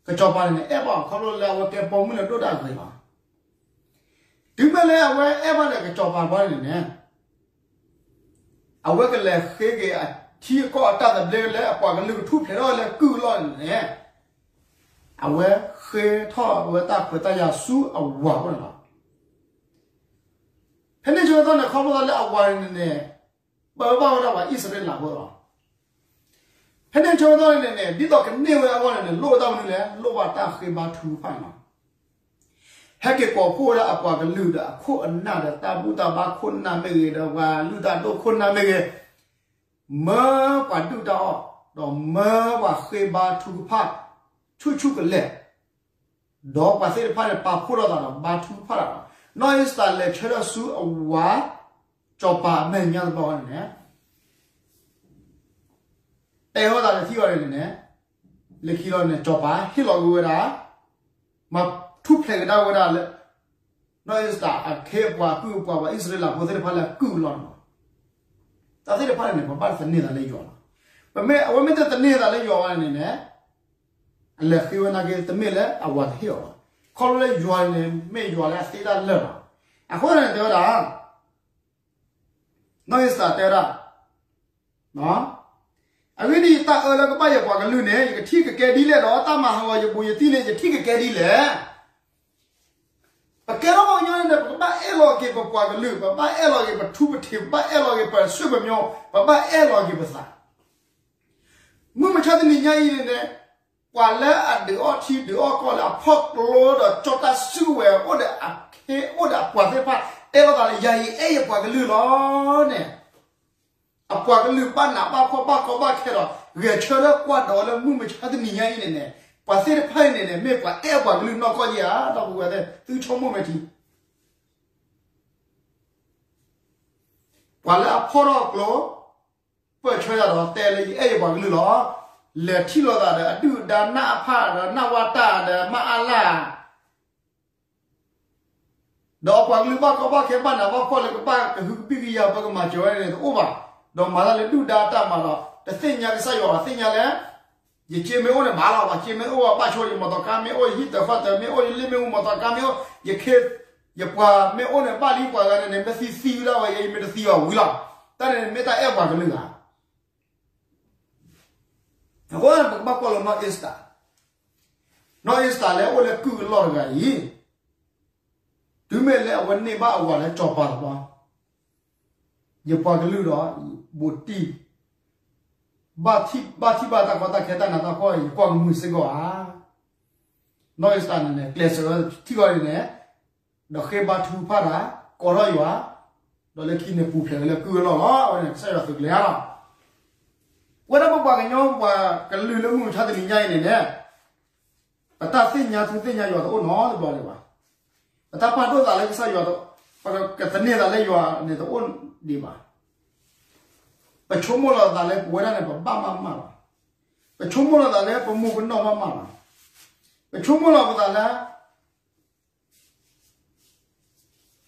ကစီၤပၤန့ၣ်န့ၣ် အဲၣ်ဘၣ်အီၤခီဖျိလၢအဝဲကဲပိာ်မုၣ်လၢဒိၣ်ဒၣ်ဂ့ၤလီၤ. တုၤမ့ၢ်လၢအဝဲအဲၣ်ဘၣ်ဒီးကစီၤပၤဘၣ်န့ၣ်န့ၣ် အဝဲကလဲၤဃ့က့ၤအထံအကီၢ်အတၢ်သဘျ့လၢအပှၤကလုာ်ကထူၣ်ဖျဲးထီၣ်လၢကုၢ်အလီၢ်န့ၣ်န့ၣ်, အဝဲဃ့ထီၣ်ဝဲတၢ်ခွဲးတၢ်ယာ်ဆူအဝၤအအိၣ်န့ၣ်လီၤ. ဖဲန့ၣ်ဆၢကတီၢ်န့ၣ် ခီဖျိလၢအဝၤန့ၣ်န့ၣ် ပၢဘၣ်ဝဲဒၣ်ပှၤအံၣ်စရ့လးဖိလီၤ. ဖဲန့ၣ်ဆၢကတီၢ်န့ၣ်န့ၣ် ဒ်သိးကန့ၢ်ဝဲအဂီၢ်န့ၣ်န့ၣ် လိၣ်ဝဲတၢ်မနုၤလဲၣ်, လိၣ်ဘၣ်တၢ်ဃ့ဘါထုကဖၣ်န့ၣ်လီၤ. ဟဲက့ၤကိးဖှိၣ်ဝဲဒၣ်အပှၤကလုာ်ဒီးအခိၣ်အနၢ်ဒီးတၢ်ဘူၣ်တၢ်ဘါခိၣ်နၢ်မ့ၢ်ဂ့ၤ ဒီးပှၤလုၢ်တၢ်ဒိၣ်ခိၣ်နၢ်မ့ၢ်ဂ့ၤ, မၢပှၤဒုၣ်တၢ်အီၣ် ဒီးမၢပှၤဃ့ဘါထုကဖၣ် ဆူၣ်ဆူၣ်ကလဲာ်, ဒီးပှၤသ့ၣ်တဖၣ်န့ၣ် ပာ်ဖှိၣ်ထီၣ်သးဒီးဘါထုကဖၣ်တၢ်လီၤ. နီၢ်အ့စတၢၤလဲၤဆၢထၢၣ်ဆူအဝၤ စီၤပၤအမဲာ်ညါတဘျီန့ၣ် တဲထီၣ်သးလၢထံအီၤန့ၣ်န့ၣ်, လၢခံလီၤန့ၣ် စီၤပၤဟ့ၣ်လီၤက့ၤဝဲဒၣ်, မၤထူၣ်ဖျဲးကဒါဝဲဒၣ်လၢ နီၢ်အ့စတၢၤအခ့အပှၤအကုၢ်အပှၤ ပှၤအံၣ်စရ့လးဖိသ့ၣ်တဖၣ်လၢအကုၢ်အလီၢ်န့ၣ်လီၤ. တၢ်သ့ၣ်တဖၣ်န့ၣ်န့ၣ် ပဘၣ်သန့ၤသးလၢယွၤလီၤ. ပမ့ၢ် အဝဲမ့ၢ်တသန့ၤသးလၢယွၤဘၣ်န့ၣ်န့ၣ် အလဲၤဃ့ဝဲနာ်က့ တမ့ၢ်လၢအဝၤတဟ့ၣ်အီၤဘၣ်. ခီဖျိလၢယွၤန့ၣ် မ့ၢ်ယွၤလၢအသ့တၢ်လၢာ်လီၤ. အဃိန့ၣ်တဲဝဲဒၣ် နီၢ်အ့စတၢၤတဲဝဲဒၣ်, အဂ့ၢ်ဒ်အံၤ, တၢ်အၢလၢကဘၣ်ယပှၤကလုာ်န့ၣ် ယကထံၣ်ကကဲဒ်လဲၣ်ဒီး တၢ်မၤဟးဂီၤယဘူးယတံၢ်န့ၣ် ယထံၣ်ကကဲဒ်လဲၣ်. ပကဲထီၣ်ပှၤကညီန့ၣ် ပကဘၣ်အဲၣ်လီၤက့ၤပပှၤကလုာ်, ပဘၣ်အဲၣ်လီၤက့ၤပထူပထံး, ပဘၣ်အဲၣ်လီၤက့ၤပဆွေပမျိုး, ပဘၣ်အဲၣ်လီၤက့ၤပသး မုၢ်မဆါတနံၤညါအံၤန့ၣ်န့ၣ်, ပှၤလၢအဒုးအီၣ်ထံဒုးအီၣ်ကီၢ်လၢအဖီၣ်ကျိဒီးကၠီတၢ်စုကဝဲၤအိၣ်ဒီးအခ့အိၣ်ဒီးအပှၤသ့ၣ်တဖၣ် တဲလိာ်သးလၢ ယၤအံၤအဲၣ်ယပှၤကလုာ်လီၤန့ၣ်, အပှၤကလုာ်ဘၣ်နးဘၣ်ဖှီၣ်ဘၣ်ကီဘၣ်ခဲဒီး ဂဲၤဆၢထၢၣ်ကွၢ်ဒီးလၢမုၢ်မဆါတနံၤညါအံၤန့ၣ်န့ၣ်, ပှၤသ့ၣ်တဖၣ်အံၤန့ၣ်န့ၣ် မ့ၢ်ပှၤအဲၣ်ပှၤကလုာ်နီၢ်ကီၢ်ဧါ, ဒီပုၢ်ဝဲၢ်သ့ၣ် သုဆိကမိၣ်မဲာ်ထံ ပှၤလၢအဖီၣ်ထီၣ်ကျိ, ပၢၢ်ဆၢယၤဒီးတဲလၢယအဲၣ်ယပှၤကလုာ်လီၤ. လဲၤထံၣ်လိာ်သးဒီးအဒုၣ်အဒါနၢ်အဖၣ်ဒီးနၢ်ဝါတၢ်ဒီးမၢ်အါလၢ် ဒီးအပှၤကလုာ်ဘၣ်ကီဘၣ်ခဲဘၣ်နးဘၣ်ဖှီၣ်လၢကဘၣ်ကဟုကဘံၣ်ကယၤပကမၤစၢၤဝဲန့ၣ်တအိၣ်ဘၣ်. ဒီးမၤတၢ်လၢဒုၣ်ဒါတၢ်မၤဒီး တသ့ၣ်ညါကစၢ်ယွၤဘၣ်, သ့ၣ်ညါလၢ ယစ့မ့ၢ်အိၣ်န့ၣ်ဘၣ်လီၤ, ပှၤစ့မ့ၢ်အိၣ်ဘၣ်ဆိ ယမီၢ်သီခါမ့ၢ်အိၣ်, ယဟံၣ်တၢၤဃီတၢၤမ့ၢ်အိၣ်, ယလ့ၣ်မ့ၣ်အူမီၢ်သီခါမ့ၢ်အိၣ်, ယခ့ ယပှၤမ့ၢ်အိၣ်န့ၣ် ဘၣ်လံပှၤဂၤန့ၣ်န့ၣ် မ့ၢ်သံသံဝဲဒၣ်ဝဲ ယမ့ၢ်တသံအီၤဝံၤလီၤ. တၢ်န့ၣ်မ့ၢ်တၢ်အဲၣ်ပှၤကလုာ်ဧါ. အဃိန့ၣ် ပကဘၣ်ကွၢ်လီၤနီၢ်အ့စတၢၤ, နီၢ်အ့စတၢၤလၢအအိၣ်လၢကုၢ်အလီၢ်တဂၤအံၤ, တုၤမ့ၢ်လၢအဝဲန့ၢ်ဘၣ်အဝၤလၢစီၤပၤတဘျီ, ယပှၤကလုာ်ဒီး ဘူးတံၢ်, ဘၣ်ထံၣ်ဘၣ်တၢ်ကီတၢ်ခဲတၢ်နးတၢ်ဖှီၣ် ယကွၢ်ကမုာ်စ့ၢ်ကီးဧါ. နီၢ်အ့စတၢၤန့ၣ်န့ၣ် ကျဲးစၢးဝဲထံၣ်ဃီန့ၣ်န့ၣ်, ဒီးဃ့ဘါထုကဖၣ်တၢ်, ကိးထီၣ်ယွၤ, ဒီးလၢခံန့ၣ်ပူၤဖျဲးဝဲလၢကုၢ်အလီၢ်လီၤ. အဝဲန့ၣ် ကစၢ်ယွၤသုးကျဲၤဧါလီၤ. ပဝဲဒၣ်ပပှၤကညီပှၤကလုာ်လၢမုၢ်မဆါတနံၤညါအံၤန့ၣ်န့ၣ်, ပတၢ်သ့ၣ်ညါထူသ့ၣ်ညါယွၤတအိၣ်နီတဘျီဒံးဘၣ်. ပတၢ်ပာ်ဒိၣ်သးလၢကစၢ်ယွၤ, ပကသန့ၤသးလၢယွၤန့ၣ်တအိၣ်ဒံးဘၣ်. ပဆိကမိၣ်လီၤသးလၢပဝဲဒၣ်န့ၣ် ပဘၣ်မးမးလီၤ. ပဆိကမိၣ်လီၤသးလၢပမူပနီၢ်မးမးလီၤ. ပဆိကမိၣ်လီၤပသးလၢ ပမ့ၢ်ပသံတသ့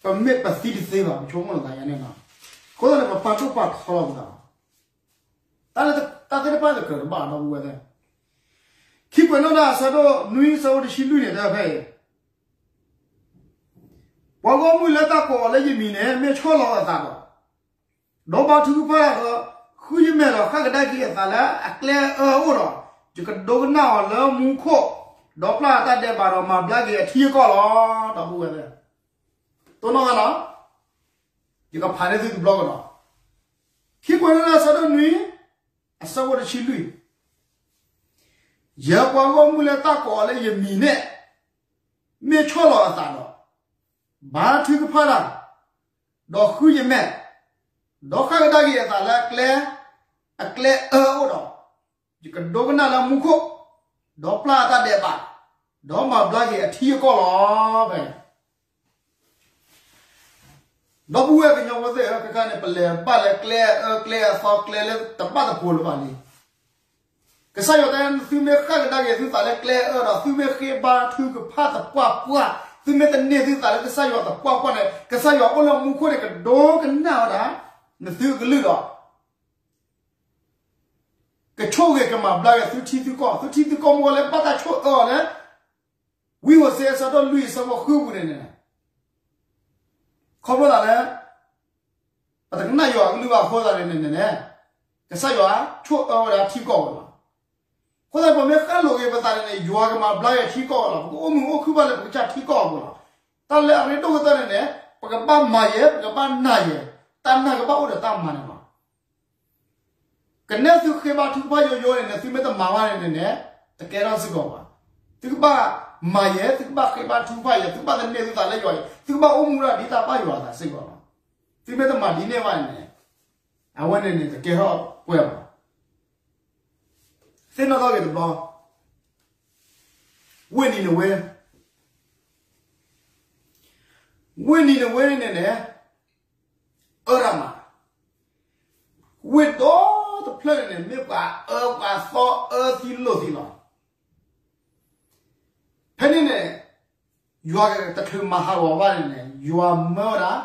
ဘၣ်, ပဆိကမိၣ်လီၤသးယါန့ၣ်လီၤ. အဃိသတးန့ၣ် ပပာ်ဒိၣ်ပာ်ထီလီၤပသးလီၤ. တၢ်လၢ တၢ်သ့ၣ်တဖၣ်လၢကြၢးတဘၣ်ဒီပုၢ်ဝဲၢ်သ့ၣ်, ခံကွဲးနီၣ်တၢ်အဆၢဒိၣ်နွံအဆၢဖိတဆံလွံၢ်န့ၣ် တဲဖဲအံၤ, ပှၤဂီၢ်မုၢ်လၢတၢ်ကိးအီၤလၢယမံၤန့ၣ် မ့ၢ်ဆီၣ်လီၤအသးဒီး ဒီးဘါထုကဖၣ်ဒီး ဃုယမဲာ်ဒီးဃၣ်ကဒါက့ၤအသးလၢအကျဲအအၢအအိၣ်ဒီး, ယကဒိကနၣ်အီၤလၢမူခိၣ်, ဒီးပျၢ်အတၢ်ဒဲးဘးဒီးမၤဘျါက့ၤအထံအကီၢ်လီၤ. ဒီပုၢ်ဝဲၢ်သ့ၣ်, တိၢ်နီၣ်ဂၤလီၤ. ယကဖးန့ၢ်သုတဘျီကဒီး, ခံကွဲးနီၣ်တၢ်အဆၢဒိၣ်နွံ အဆၢဖိတဆံလွံၢ်, ယပှၤဂီၢ်မုၢ်လၢတၢ်ကိးအီၤလၢယမံၤန့ၣ် မ့ၢ်ဆီၣ်လီၤအသးဒီး ဘါထုကဖၣ်တၢ်, ဒီးဃုယမဲာ်, ဒီးဃၣ်ကဒါက့ၤအသးလၢအကျဲ, အကျဲအအၢအအိၣ်ဒီး, ယကဒိကနၣ်လၢမူခိၣ်, ဒီးပျၢ်အတၢ်ဒဲးဘး, ဒီးမၤဘျါက့ၤအထံအကီၢ်လီၤ. ဖဲ ဒီပုၢ်ဝဲၢ်ကညီဖိသ့ၣ်ဧၢ, ခဲခါန့ၣ် ပလဲၤဘၣ်လၢကျဲအအၢကျဲအသီကျဲလၢတဘၣ်တပိၤလၢၤဘၣ်လံ. ကစၢ်ယွၤတဲ သုမ့ၢ်ဃၣ်ကဒါက့ၤသုသးလၢကျဲအအၢဒီး သုမ့ၢ်ဃ့ဘါထုကဖၣ်သပှၢ်ပှၢ်, သုမ့ၢ်တန့ၢ်သုသးလၢကစၢ်ယွၤသပှၢ်ပှၢ်န့ၣ် ကစၢ်ယွၤအိၣ်လၢမူခိၣ်န့ၣ် ကဒိကနၣ်ဝဲဒၣ် နသုကလုၢ်ဒီး ကဆိၣ်ဂ့ၤကမၤဘျါက့ၤသုထံသုကီၢ်, သုထံသုကီၢ်မ့ၢ်လၢဘၣ်တၢ်ဆိၣ်အၢအီၤလၢ ဝံဟိၤစ့အဆၢဒိၣ်လွံၢ်အဆၢဖိဃုပူၤန့ၣ်န့ၣ်, ခီဖျိသးလၢ ပတကနၣ်ယွၤအကလုၢ်ဘၣ်အဃိသတးန့ၣ်န့ၣ်န့ၣ်, ကစၢ်ယွၤဆိၣ်အၢဝဲဒၣ်ထံကီၢ်ဝဲလီၤ. အဃိသတး ပမ့ၢ်ဃၣ်လိာ်က့ၤပသးန့ၣ်န့ၣ် ယွၤကမၤဘျါက့ၤထံကီၢ်လီၤ. ပကအိၣ်မုာ်အိၣ်ခုၣ်ဘၣ်လၢပကစၢ်ထံကီၢ်အပူၤလီၤ. တၢ်လၢအရ့ဒိၣ်ကတၢၢ်န့ၣ်န့ၣ် ပကဘၣ်မၤယဲၢ် ပကဘၣ်နာ်ယဲၢ်, တၢ်နာ်ကဘၣ်အိၣ်ဒီးတၢ်မၤန့ၣ်လီၤ. ကနဲၣ်သုဃ့ဘါထုကဖၣ်ယိယိန့ၣ်န့ၣ် သုမ့ၢ်တမၤဘၣ်န့ၣ်န့ၣ်န့ၣ် တကဲထီၣ်စ့ၢ်ကီးဘၣ်. သုကဘၣ်မၤယဲၢ်, သုကဘၣ်ဃ့ဘါထုကဖၣ်ယဲၢ်, သုကဘၣ်သန့ၤသုသးလၢယွၤယဲၢ်, သုကဘၣ်အိၣ်မူဒၣ်ဒ်တၢ်ဘၣ်ယွၤအသးစ့ၢ်ကီးလီၤ. သုမ့ၢ်တမၤဒ်န့ၣ်ဘၣ်န့ၣ်န့ၣ် အဝဲန့ၣ်န့ၣ် တကဲထီၣ်ပှဲၤဘၣ်. သ့ၣ်နီၣ်ထီၣ်က့ၤတဘျီ, ဝ့ၢ်နံၤနဝ့, ဝ့ၢ်နံၤနဝ့န့ၣ်န့ၣ် အၢရမး, ဝ့ၢ်ဒီတဖျၢၣ်န့ၣ်န့ၣ် မ့ၢ်ပှၤအၢပှၤသီအၢသံလိာ်သံလီၤ. ဖဲန့ၣ်န့ၣ် ယွၤတချုးမၤဟးဂီၤဘၣ်န့ၣ်န့ၣ် ယွၤမၢဝဲဒၣ်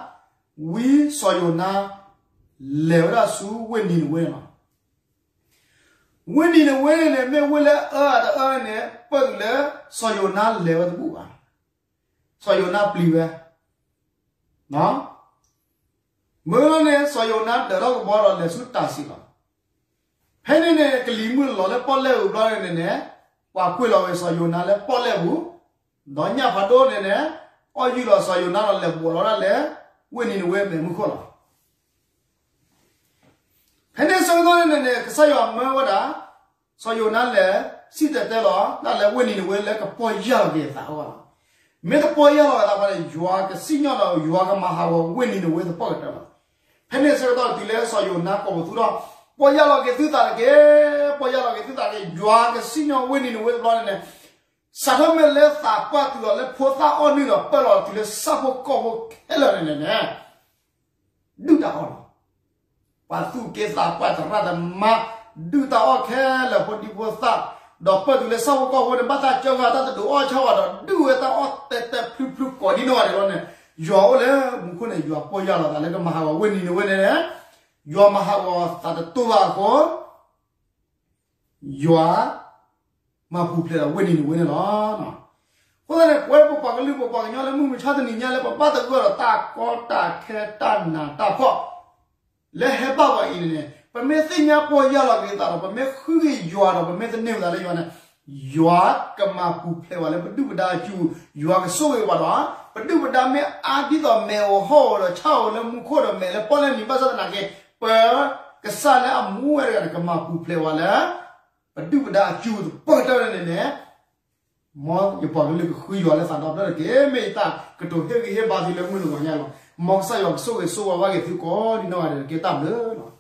ဝံစီၤယိၤနါ လဲၤဝဲဒၣ်ဆူဝ့ၢ်နံၤနဝ့န့ၣ်လီၤ. ဝ့ၢ်နံၤနဝ့န့ၣ်န့ၣ် မ့ၢ်ဝ့ၢ်လၢအၢအတအၢန့ၣ် ပၢၢ်တုၤလၢစီၤယိၤနါလဲၤဝဲတဘူၣ်ဘၣ်. စီၤယိၤနါပျံၤဝဲ မ့ၢ်လီၤန့ၣ် စီၤယိၤနါဒၢးထီၣ်ကဘီဒီးလဲၤဆူတၢ်စံးလီၤ. ဖဲန့ၣ်န့ၣ် ကလံၤမုၢ်လီၤလၢပီၣ်လဲၣ်ပူၤဘျီန့ၣ်န့ၣ် ပှၤကွံာ်လီၤဝဲစီၤယိၤနါလၢပီၣ်လဲၣ်ပူၤ, ဒီးညၣ်ဖးဒိၣ်န့ၣ်န့ၣ် အီၣ်ယုၢ်လီၤစီၤယိၤနါဒီးလဲၤဘှီးလီၤဒၣ်လဲာ် ဝ့ၢ်နံၤနဝ့မဲာ်မုၢ်ခိၣ်လီၤ. ဖဲန့ၣ်ဆၢကတီၢ်န့ၣ်န့ၣ် ကစၢ်ယွၤမၢဝဲဒၣ် စီၤယိၤနါလဲၤစံၣ်တဲၤတဲလီၤ ဒၣ်လဲာ်ဝ့ၢ်နံၤနဝ့လၢကပီၢ်ယၢ်လီၤက့ၤအသးအဂီၢ်လီၤ. မ့ၢ်တပီၢ်ယၢ်လီၤက့ၤအသးဘၣ်န့ၣ် ယွၤကစံၣ်ညီၣ်ဒီးယွၤကမၤဟးဂီၤဝ့ၢ်နံၤနဝ့သပှၢ်ကတၢၢ်လီၤ. ဖဲန့ၣ်ဆၢကတီၢ်တုၤလၢစီၤယိၤနါကိးပသူထီၣ် ပီၢ်ယၢ်လီၤက့ၤသုသးတက့ၢ်, ပီၢ်ယၢ်လီၤက့ၤသုသးတက့ၢ်, ယွၤကစံၣ်ညီၣ်ဝ့ၢ်နံၤနဝ့တဘျီန့ၣ်န့ၣ် စးထီၣ်မ့ၢ်လၢသးပှၢ်တုၤလီၤလၢဖိသၣ်အီၣ်နုၢ်ဒီးပၢၢ်လီၤတုၤလၢဆၣ်ဖိကီၢ်ဖိခဲလၢာ်န့ၣ်န့ၣ်န့ၣ် ဒုၣ်တၢ်အီၣ်လီၤ. ပှၤသူၣ်က့သးပှၢ်သရၣ်သမါ ဒုၣ်တၢ်အီၣ်ခဲလၢာ်ဖိဒံဖိသၣ်, ဒီးပၢၢ်တုၤလၢဆၣ်ဖိကီၢ်ဖိန့ၣ် ဘၣ်တၢ်ကၢဂၤတၢ်တဒိးအီၣ်ဆၣ်ဝဲဒီး ဒုၣ်ဝဲတၢ်အီၣ်တဲာ်တဲာ်ဖျုဖျုကိးဒ်နီၢ်ဂၤဒဲးလီၤန့ၣ်, ယွၤအိၣ်လၢမူခိၣ်န့ၣ် ယွၤပီၢ်ယၢ်လီၤသးလၢကမၤဟးဂီၤဝ့ၢ်နံၤနဝ့န့ၣ်န့ၣ်, ယွၤမၤဟးဂီၤသးတတူၢ်ဘၣ်အဃိ ယွၤမၤပူၤဖျဲးဒီးဝ့ၢ်နံၤနဝ့န့ၣ်လီၤ. အဃိသတးန့ၣ် ပဝဲပပှၤကလုာ်ပပှၤကညီလၢမုၢ်မဆါတနံၤညါလၢပဘၣ်သဂၢၢ်ဒီးတၢ်ကီတၢ်ခဲတၢ်နးတၢ်ဖှီၣ် လၢဟဲဘၣ်ပှၤအံၤန့ၣ်န့ၣ် ပမ့ၢ်သ့ၣ်ညါပီၢ်ယၢ်လီၤက့ၤသးဒီး ပမ့ၢ်ဃုက့ၤယွၤဒီး ပမ့ၢ်သန့ၤပသးလၢယွၤန့ၣ် ယွၤကမၤပူၤဖျဲးပှၤလၢပဒုၣ်ပဒါအစုပူၤ, ယွၤကဆိၣ်ဂ့ၤပှၤဒီး ပဒုၣ်ပဒါမ့ၢ်အါဒ်သိးမဲာ်အိၣ်ဟီၣ်အိၣ်ဒီးဆၣ်အိၣ်လၢမူခိၣ်ဒီးမဲာ်လၢပီၣ်လဲၣ်န့ၣ် ဘၣ်ဆၣ်သနာ်က့ ပကစၢ်လၢအမူဝဲတဂၤန့ၣ် ကမၤပူၤဖျဲးပှၤလၢ ပဒုၣ်ပဒါအစုပူၤသပှၢ်ကတၢၢ်န့ၣ်န့ၣ် မ်ယပှၤကလုာ်ကဃုယွၤလၢသးဒီဖျၢၣ်တက့ၢ်. မ့ၢ်ယတၢ်ကတိၤဟ့ၣ်ဂံၢ်ဟ့ၣ်ဘါသုလၢမုၢ်တဂီၤညါလီၤ. မ်ကစၢ်ယွၤကဆိၣ်ဂ့ၤဆိၣ်ဝါဘၣ်က့ၤသုကိးဒ်နီၢ်ဂၤဒဲးတက့ၢ်. တၢ်ဘျုးလီၤ.